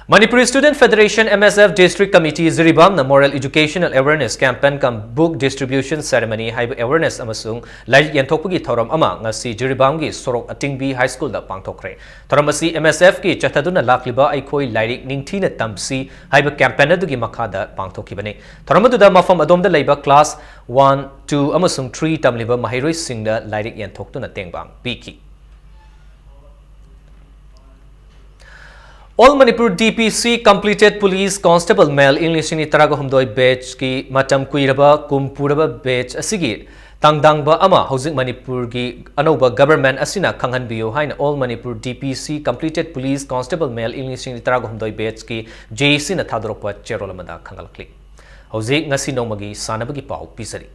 Manipur Student Federation, M S F, District Committee, ꯖꯤꯔꯤꯕꯥꯝꯅ Moral Educational Awareness Campaign cum Book Distribution Ceremony ꯍꯥꯏꯕ awareness ꯑꯃꯁꯨꯡ ꯂꯥꯏꯔꯤꯛ ꯌꯦꯟꯊꯣꯛꯄꯒꯤ ꯊꯧꯔꯝ ꯑꯃ ꯉꯁꯤ ꯖꯤꯔꯤꯕꯥꯝꯒꯤ ꯁꯣꯔꯣꯛ ꯑꯇꯤꯡꯕꯤ High Schoolꯗ ꯄꯥꯡꯊꯣꯛꯈ꯭ꯔꯦ꯫ ꯊꯧꯔꯝ ꯑꯁꯤ M S Fꯀꯤ ꯆꯠꯊꯗꯨꯅ ꯂꯥꯛꯂꯤꯕ ꯑꯩꯈꯣꯏ ꯂꯥꯏꯔꯤꯛ ꯅꯤꯡꯊꯤꯅ ꯇꯝꯁꯤ ꯍꯥꯏꯕ campaign ꯑꯗꯨꯒꯤ ꯃꯈꯥꯗ ꯄꯥꯡꯊꯣꯛꯈꯤꯕꯅꯤ꯫ ꯊꯧꯔꯝ ꯑꯗꯨꯗ ꯃꯐꯝ ꯑꯗꯣꯝꯗ ꯂꯩꯕ class one, two ꯑꯃꯁꯨꯡ three ꯇꯝꯂꯤꯕ ꯃꯍꯩꯔꯣꯏꯁꯤꯡꯅ ꯂꯥꯏꯔꯤꯛ ꯌꯦꯟꯊꯣꯛꯇꯨꯅ ꯇꯦꯡꯕꯥꯡ ꯄꯤꯈꯤ꯫ All Manipur D P C Completed Police Constable Male ꯏꯪ ꯂꯤꯁꯤꯡ ꯑꯅꯤ ꯇꯔꯥꯒ ꯍꯨꯝꯗꯣꯏ batchꯀꯤ ꯃꯇꯝ ꯀꯨꯏꯔꯕ ꯀꯨꯝ ꯄꯨꯔꯕ batch ꯑꯁꯤꯒꯤ ꯇꯥꯡꯗꯥꯡꯕ ꯑꯃ ꯍꯧꯖꯤꯛ ꯃꯅꯤꯄꯨꯔꯒꯤ ꯑꯅꯧꯕ government ꯑꯁꯤꯅ ꯈꯪꯍꯟꯕꯤꯌꯨ ꯍꯥꯏꯅ All Manipur D P C Completed Police Constable Male ꯏꯪ ꯂꯤꯁꯤꯡ ꯑꯅꯤ ꯇꯔꯥꯒ ꯍꯨꯝꯗꯣꯏ batchꯀꯤ J C ꯅ ꯊꯥꯗꯣꯔꯛꯄ ꯆꯦꯔꯣꯜ ꯑꯃꯗ ꯈꯪꯍꯜꯂꯛꯂꯤ꯫ ꯍꯧꯖꯤꯛ ꯉꯁꯤ ꯅꯣꯡꯃꯒꯤ ꯁꯥꯟꯅꯕꯒꯤ ꯄꯥꯎ ꯄꯤꯖꯔꯤ꯫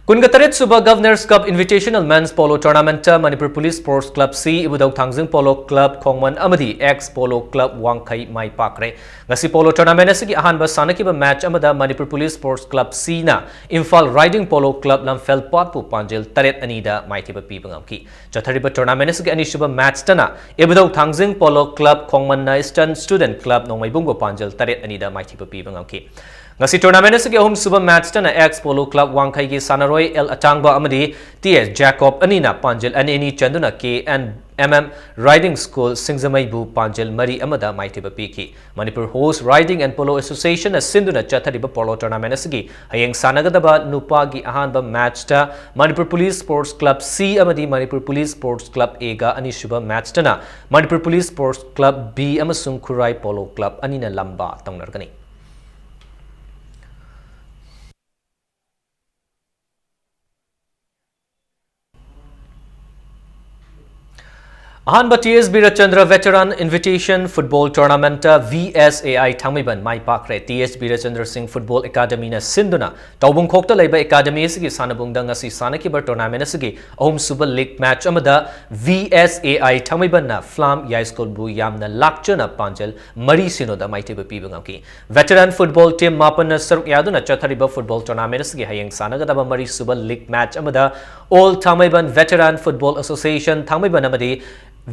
ꯀꯨꯟꯒ ꯇꯔꯦꯠ ꯁꯨꯕ Governor's Cup Invitational Men's Polo Tournamentꯇ Manipur Police Sports Club C, ꯏꯕꯨꯙꯧ ꯊꯥꯡꯖꯤꯡ Polo Club ꯈꯣꯡꯃꯟ ꯑꯃꯗꯤ X Polo Club ꯋꯥꯡꯈꯩ ꯃꯥꯏ ꯄꯥꯛꯈ꯭ꯔꯦ꯫ ꯉꯁꯤ polo tournament ꯑꯁꯤꯒꯤ ꯑꯍꯥꯟꯕ ꯁꯥꯟꯅꯈꯤꯕ match ꯑꯃꯗ Manipur Police Sports Club Cꯅ Imphal Riding Polo Club ꯂꯝꯐꯦꯜꯄꯥꯠꯄꯨ ꯄꯥꯟꯖꯤꯜ ꯇꯔꯦꯠ ꯑꯅꯤꯗ ꯃꯥꯏꯊꯤꯕ ꯄꯤꯕ ꯉꯝꯈꯤ꯫ ꯆꯠꯊꯔꯤꯕ tournament ꯑꯁꯤꯒꯤ ꯑꯅꯤꯁꯨꯕ matchꯇꯅ ꯏꯕꯨꯙꯧ ꯊꯥꯡꯖꯤꯡ Polo Club ꯈꯣꯡꯃꯟꯅ Eastern Student Club ꯅꯣꯡꯃꯩꯕꯨꯡꯕꯨ ꯄꯥꯟꯖꯤꯜ ꯇꯔꯦꯠ ꯑꯅꯤꯗ ꯃꯥꯏꯊꯤꯕ ꯄꯤꯕ ꯉꯝꯈꯤ꯫ ꯉꯁꯤ tournament ꯑꯁꯤꯒꯤ ꯑꯍꯨꯝꯁꯨꯕ matchꯇꯅ X Polo Club ꯋꯥꯡꯈꯩꯒꯤ ꯁꯥꯟꯅꯔꯣꯏ L ꯑꯇꯥꯡꯕ ꯑꯃꯗꯤ T S Jacob ꯑꯅꯤꯅ ꯄꯥꯟꯖꯤꯜ ꯑꯅꯤ ꯑꯅꯤ ꯆꯟꯗꯨꯅ K N M M Riding School ꯁꯤꯡꯖꯃꯩꯕꯨ ꯄꯥꯟꯖꯤꯜ ꯃꯔꯤ ꯑꯃꯗ ꯃꯥꯏꯊꯤꯕ ꯄꯤꯈꯤ꯫ Manipur Horse Riding and Polo Associationꯅ ꯁꯤꯟꯗꯨꯅ ꯆꯠꯊꯔꯤꯕ polo tournament ꯑꯁꯤꯒꯤ ꯍꯌꯦꯡ ꯁꯥꯟꯅꯒꯗꯕ ꯅꯨꯄꯥꯒꯤ ꯑꯍꯥꯟꯕ matchꯇ Manipur Police Sports Club C ꯑꯃꯗꯤ Manipur Police Sports Club Aꯒ, ꯑꯅꯤꯁꯨꯕ matchꯇꯅ Manipur Police Sports Club B ꯑꯃꯁꯨꯡ ꯈꯨꯔꯥꯏ Polo Club ꯑꯅꯤꯅ ꯂꯝꯕꯥ ꯇꯧꯅꯔꯒꯅꯤ꯫ ꯑꯍꯥꯟꯕ T S ꯕꯤꯔꯆꯟꯗ꯭ꯔ Veteran Invitation Football Tournamentꯇ V S A I Thangmeiband my ꯄꯥꯛꯈ꯭ꯔꯦ꯫ T S ꯕꯤꯔꯆꯟꯗ꯭ꯔ ꯁꯤꯡ Football Academyꯅ ꯁꯤꯟꯗꯨꯅ ꯇꯥꯎꯕꯨꯡꯈꯣꯛꯇ ꯂꯩꯕ academy ꯑꯁꯤꯒꯤ ꯁꯥꯟꯅꯕꯨꯡꯗ ꯉꯁꯤ ꯁꯥꯟꯅꯈꯤꯕ tournament ꯑꯁꯤꯒꯤ ꯑꯍꯨꯝꯁꯨꯕ league match ꯑꯃꯗ V S A I ꯊꯥꯡꯃꯩꯕꯟꯅ Flam Yaiskolꯕꯨ ꯌꯥꯝꯅ ꯂꯥꯛꯆꯅ ꯄꯥꯟꯖꯜ ꯃꯔꯤ ꯁꯤꯅꯣꯗ ꯃꯥꯏꯊꯤꯕ ꯄꯤꯕ ꯉꯝꯈꯤ꯫ Veteran football team ꯃꯥꯄꯟꯅ ꯁꯔꯨꯛ ꯌꯥꯗꯨꯅ ꯆꯠꯊꯔꯤꯕ football tournament ꯑꯁꯤꯒꯤ ꯍꯌꯦꯡ ꯁꯥꯟꯅꯒꯗꯕ ꯃꯔꯤꯁꯨꯕ league match ꯑꯃꯗ All Thangmeiban Veteran Football Association ꯊꯥꯡꯃꯩꯕꯟ ꯑꯃꯗꯤ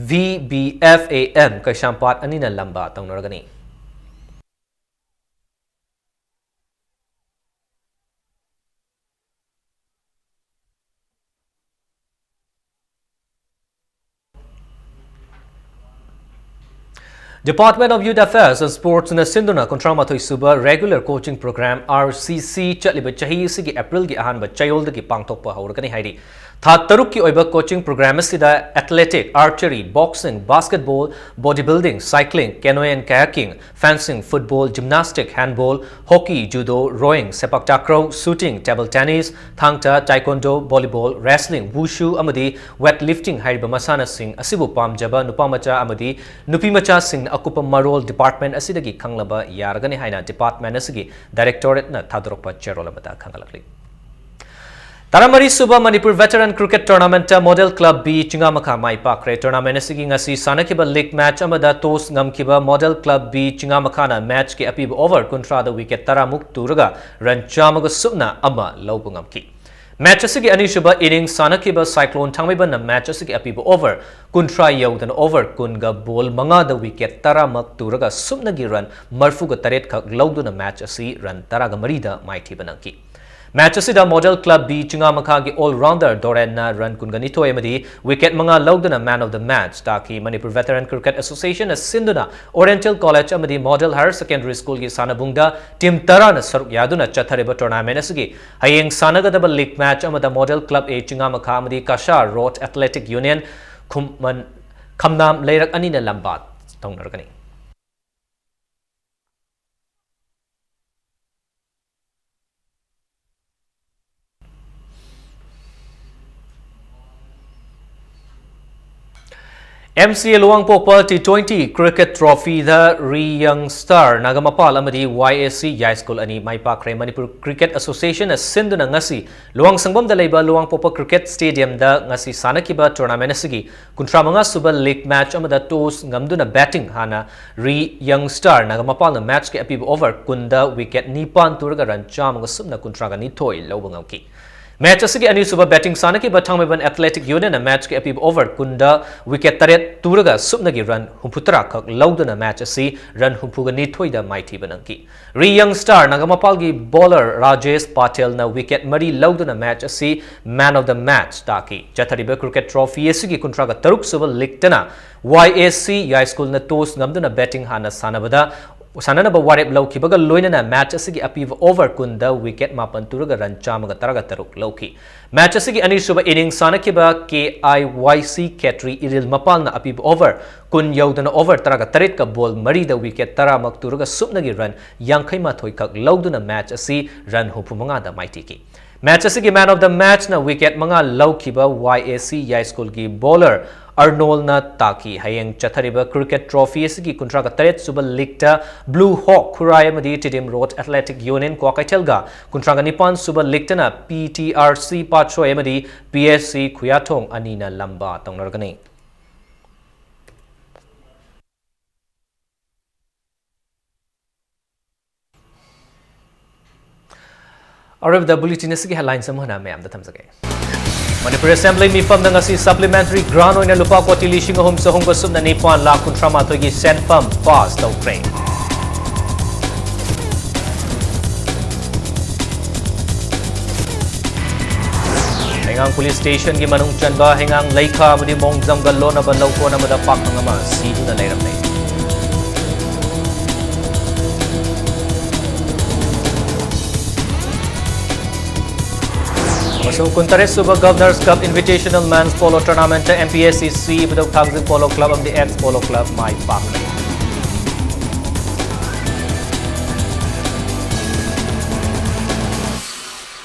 V B F A M ꯀꯩꯁꯥꯝꯄꯥꯠ ꯑꯅꯤꯅ ꯂꯝꯕꯥ ꯇꯧꯅꯔꯒꯅꯤ꯫ Department of Youth Affairs and Sports ꯅ ꯁꯤꯟꯗꯨꯅ ꯀꯨꯟꯊ꯭ꯔꯥ ꯃꯥꯊꯣꯏ ꯁꯨꯕ Regular Coaching Program, R C C, ꯆꯠꯂꯤꯕ ꯆꯍꯤ ꯑꯁꯤꯒꯤ ꯑꯦꯄ꯭ꯔꯤꯜꯒꯤ ꯑꯍꯥꯟꯕ ꯆꯌꯣꯜꯗꯒꯤ ꯄꯥꯡꯊꯣꯛꯄ ꯍꯧꯔꯒꯅꯤ ꯍꯥꯏꯔꯤ꯫ ꯊꯥ ꯇꯔꯨꯛꯀꯤ ꯑꯣꯏꯕ coaching program ꯑꯁꯤꯗ athletic, archery, boxing, basketball, body building, cycling, canoe and kayaking, fencing, football, gymnastic, handball, hockey, judo, rowing, sepak takraw, shooting, table tennis, ꯊꯥꯡ ꯇꯥ, taekwondo, volleyball, wrestling, wushu ꯑꯃꯗꯤ weightlifting ꯍꯥꯏꯔꯤꯕ ꯃꯁꯥꯟꯅꯁꯤꯡ ꯑꯁꯤꯕꯨ ꯄꯥꯝꯖꯕ ꯅꯨꯄꯥ ꯃꯆꯥ ꯑꯃꯗꯤ ꯅꯨꯄꯤ ꯃꯆꯥꯁꯤꯡꯅ ꯑꯀꯨꯞꯄ ꯃꯔꯣꯜ department ꯑꯁꯤꯗꯒꯤ ꯈꯪꯂꯕ ꯌꯥꯔꯒꯅꯤ ꯍꯥꯏꯅ department ꯑꯁꯤꯒꯤ directorate ꯅ ꯊꯥꯗꯣꯔꯛꯄ ꯆꯦꯔꯣꯜ ꯑꯃꯗ ꯈꯪꯍꯜꯂꯛꯂꯤ꯫ ꯇꯔꯥꯃꯔꯤ ꯁꯨꯕ Manipur Veteran Cricket Tournament ꯇ Model Club B ꯆꯤꯡꯉꯥꯃꯈꯥ ꯃꯥꯏ ꯄꯥꯛꯈ꯭ꯔꯦ꯫ Tournament ꯑꯁꯤꯒꯤ ꯉꯁꯤ ꯁꯥꯟꯅꯈꯤꯕ league match ꯑꯃꯗ toss ꯉꯝꯈꯤꯕ Model Club B ꯆꯤꯡꯉꯥꯃꯈꯥꯅ match ꯀꯤ ꯑꯄꯤꯕ over ꯀꯨꯟꯊ꯭ꯔꯥꯗ wicket ꯇꯔꯥꯃꯨꯛ ꯇꯨꯔꯒ run ꯆꯥꯝꯃꯒ ꯁꯨꯞꯅ ꯑꯃ ꯂꯧꯕ ꯉꯝꯈꯤ꯫ Match ꯑꯁꯤꯒꯤ ꯑꯅꯤꯁꯨꯕ innings ꯁꯥꯟꯅꯈꯤꯕ Cyclone ꯊꯥꯡꯃꯩꯕꯟꯅ match ꯑꯁꯤꯒꯤ ꯑꯄꯤꯕ over ꯀꯨꯟꯊ꯭ꯔꯥ ꯌꯧꯗꯅ over ꯀꯨꯟꯒ ball ꯃꯉꯥꯗ wicket ꯇꯔꯥꯃꯛ ꯇꯨꯔꯒ ꯁꯨꯞꯅꯒꯤ run ꯃꯔꯤꯐꯨꯒ ꯇꯔꯦꯠ ꯈꯛ ꯂꯧꯗꯨꯅ match ꯑꯁꯤ run ꯇꯔꯥꯒ ꯃꯔꯤꯗ ꯃꯥꯏꯊꯤꯕ ꯅꯪꯈꯤ꯫ Match ꯑꯁꯤꯗ Model Club B ꯆꯤꯡꯉꯥꯃꯈꯥꯒꯤ all-rounder ꯗꯣꯔꯦꯟꯅ run ꯀꯨꯟꯒ ꯅꯤꯊꯣꯏ ꯑꯃꯗꯤ wicket ꯃꯉꯥ ꯂꯧꯗꯨꯅ man of the match ꯇꯥꯈꯤ꯫ Manipur Veteran Cricket Association ꯅ ꯁꯤꯟꯗꯨꯅ Oriental College ꯑꯃꯗꯤ Model Higher Secondary School ꯒꯤ ꯁꯥꯟꯅꯕꯨꯡꯗ team ꯇꯔꯥꯅ ꯁꯔꯨꯛ ꯌꯥꯗꯨꯅ ꯆꯠꯊꯔꯤꯕ tournament ꯑꯁꯤꯒꯤ ꯍꯌꯦꯡ ꯁꯥꯟꯅꯒꯗꯕ league match ꯑꯃꯗ Model Club A ꯆꯤꯡꯉꯥꯃꯈꯥ ꯑꯃꯗꯤ Kasha Road Athletic Union ꯈꯨꯃꯟ, ꯈꯝꯅꯥꯝ ꯂꯩꯔꯛ ꯑꯅꯤꯅ ꯂꯝꯕꯥ ꯇꯧꯅꯔꯒꯅꯤ꯫ M C A ꯂꯨꯋꯥꯡꯄꯣꯛꯄ T twenty Cricket Trophy the Ri Young Star Nagampal ꯑꯃꯗꯤ Y A C ꯌꯥꯏꯁ꯭ꯀꯨꯜ ꯑꯅꯤ ꯃꯥꯏ ꯄꯥꯛꯈ꯭ꯔꯦ꯫ Manipur Cricket Association ꯅ ꯁꯤꯟꯗꯨꯅ ꯉꯁꯤ ꯂꯨꯋꯥꯡꯁꯪꯕꯝꯗ ꯂꯩꯕ ꯂꯨꯋꯥꯡꯄꯣꯛꯄ Cricket Stadium ꯗ ꯉꯁꯤ ꯁꯥꯟꯅꯈꯤꯕ tournament ꯑꯁꯤꯒꯤ ꯀꯨꯟꯊ꯭ꯔꯥ ꯃꯉꯥ ꯁꯨꯕ league match ꯑꯃꯗ toss ꯉꯝꯗꯨꯅ batting ꯍꯥꯟꯅ Ri Young Star ꯅꯥꯒꯥꯃꯄꯥꯜꯅ match ꯀꯤ ꯑꯄꯤꯕ over ꯀꯨꯟꯗ wicket ꯅꯤꯄꯥꯟ ꯇꯨꯔꯒ run ꯆꯥꯝꯃꯒ ꯁꯨꯞꯅ ꯀꯨꯟꯊ꯭ꯔꯥꯒ ꯅꯤꯊꯣꯏ ꯂꯧꯕ ꯉꯝꯈꯤ꯫ Match ꯑꯁꯤꯒꯤ ꯑꯅꯤꯁꯨꯕ batting ꯁꯥꯟꯅꯈꯤꯕ ꯊꯥꯡꯃꯩꯕꯟ Athletic Unionꯅ matchꯀꯤ ꯑꯄꯤꯕ over ꯀꯨꯟꯗ wicket ꯇꯔꯦꯠ ꯇꯨꯔꯒ ꯁꯨꯞꯅꯒꯤ run ꯍꯨꯝꯐꯨꯇꯔꯥ ꯈꯛ ꯂꯧꯗꯨꯅ match ꯑꯁꯤ run ꯍꯨꯝꯐꯨꯒ ꯅꯤꯊꯣꯏꯗ ꯃꯥꯏꯊꯤꯕ ꯅꯪꯈꯤ꯫ ꯔꯤ Young Star ꯅꯥꯒꯥꯃꯄꯥꯜꯒꯤ bowler Rajesh ꯄꯥꯇꯦꯜꯅ wicket ꯃꯔꯤ ꯂꯧꯗꯨꯅ match ꯑꯁꯤ man of the match ꯇꯥꯈꯤ꯫ ꯆꯠꯊꯔꯤꯕ cricket trophy ꯑꯁꯤꯒꯤ ꯀꯨꯟꯊ꯭ꯔꯥꯒ ꯇꯔꯨꯛ ꯁꯨꯕ leagueꯇꯅ Y A C ꯌꯥꯏꯁ꯭ꯀꯨꯜꯅ toss ꯉꯝꯗꯨꯅ batting ꯍꯥꯟꯅ ꯁꯥꯟꯅꯕꯗ, ꯁꯥꯟꯅꯅꯕ ꯋꯥꯔꯦꯞ ꯂꯧꯈꯤꯕꯒ ꯂꯣꯏꯅꯅ match ꯑꯁꯤꯒꯤ ꯑꯄꯤꯕ over ꯀꯨꯟꯗ wicket ꯃꯥꯄꯟ ꯇꯨꯔꯒ run ꯆꯥꯝꯃꯒ ꯇꯔꯥꯒ ꯇꯔꯨꯛ ꯂꯧꯈꯤ꯫ Match ꯑꯁꯤꯒꯤ ꯑꯅꯤꯁꯨꯕ innings ꯁꯥꯟꯅꯈꯤꯕ K I Y C ꯈꯦꯇ꯭ꯔꯤ ꯏꯔꯤꯜ ꯃꯄꯥꯜꯅ ꯑꯄꯤꯕ over ꯀꯨꯟ ꯌꯧꯗꯅ over ꯇꯔꯥꯒ ꯇꯔꯦꯠꯀ ball ꯃꯔꯤꯗ wicket ꯇꯔꯥꯃꯛ ꯇꯨꯔꯒ ꯁꯨꯞꯅꯒꯤ run ꯌꯥꯡꯈꯩ ꯃꯥꯊꯣꯏ ꯈꯛ ꯂꯧꯗꯨꯅ match ꯑꯁꯤ run ꯍꯨꯝꯐꯨ ꯃꯉꯥꯗ ꯃꯥꯏꯊꯤꯈꯤ꯫ Match ꯑꯁꯤꯒꯤ man of the matchꯅ wicket ꯃꯉꯥ ꯂꯧꯈꯤꯕ Y A C ꯌꯥꯏꯁ꯭ꯀꯨꯜꯒꯤ bowler ꯑꯔꯅꯣꯜꯅ ꯇꯥꯈꯤ꯫ ꯍꯌꯦꯡ ꯆꯠꯊꯔꯤꯕ cricket trophy ꯑꯁꯤꯒꯤ ꯀꯨꯟꯊ꯭ꯔꯥꯒ ꯇꯔꯦꯠ ꯁꯨꯕ leagueꯇ Blue Hawk ꯈꯨꯔꯥꯏ ꯑꯃꯗꯤ ꯇꯤꯗꯤꯝ ꯔꯣꯗ Athletic Union ꯀ꯭ꯋꯥꯀꯩꯊꯦꯜꯒ, ꯀꯨꯟꯊ꯭ꯔꯥꯒ ꯅꯤꯄꯥꯟ ꯁꯨꯕ leagueꯇꯅ P T R C ꯄꯥꯠꯁꯣꯏ ꯑꯃꯗꯤ P S C ꯈꯨꯌꯥꯊꯣꯡ ꯑꯅꯤꯅ ꯂꯝꯕꯥ ꯇꯧꯅꯔꯒꯅꯤ꯫ ꯑꯔꯣꯏꯕꯗ bulletin ꯑꯁꯤꯒꯤ headlines ꯑꯃꯨꯛ ꯍꯟꯅ ꯃꯌꯥꯝꯗ ꯊꯝꯖꯒꯦ꯫ ꯃꯅꯤꯄꯨꯔ Assembly ꯃꯤꯐꯝꯗ ꯉꯁꯤ supplementary grant ꯑꯣꯏꯅ ꯂꯨꯄꯥ ꯀꯣꯇꯤ ꯂꯤꯁꯤꯡ ꯑꯍꯨꯝ ꯆꯍꯨꯝꯒ ꯁꯨꯞꯅ ꯅꯤꯄꯥꯟ ꯂꯥꯈ ꯀꯨꯟꯊ꯭ꯔꯥ ꯃꯥꯊꯣꯏꯒꯤ ꯁꯦꯟꯐꯝ pass ꯇꯧꯈ꯭ꯔꯦ꯫ ꯍꯩꯉꯥꯡ police stationꯒꯤ ꯃꯅꯨꯡ ꯆꯟꯕ ꯍꯩꯉꯥꯡ ꯂꯩꯈꯥ ꯑꯃꯗꯤ ꯃꯣꯡꯖꯝꯒ ꯂꯣꯟꯅꯕ ꯂꯧꯀꯣꯟ ꯑꯃꯗ ꯄꯥꯈꯪ ꯑꯃ ꯁꯤꯗꯨꯅ ꯂꯩꯔꯝꯂꯦ꯫ ꯑꯃꯁꯨꯡ ꯀꯨꯟꯇꯔꯦꯠ ꯁꯨꯕ Governors Cup Invitational Men's Polo Tournamentꯇ M P S C C ꯏꯕꯨꯙꯧ ꯊꯥꯡꯖꯤꯡ Polo Club ꯑꯃꯗꯤ Ex Polo Club ꯃꯥꯏ ꯄꯥꯛꯂꯦ꯫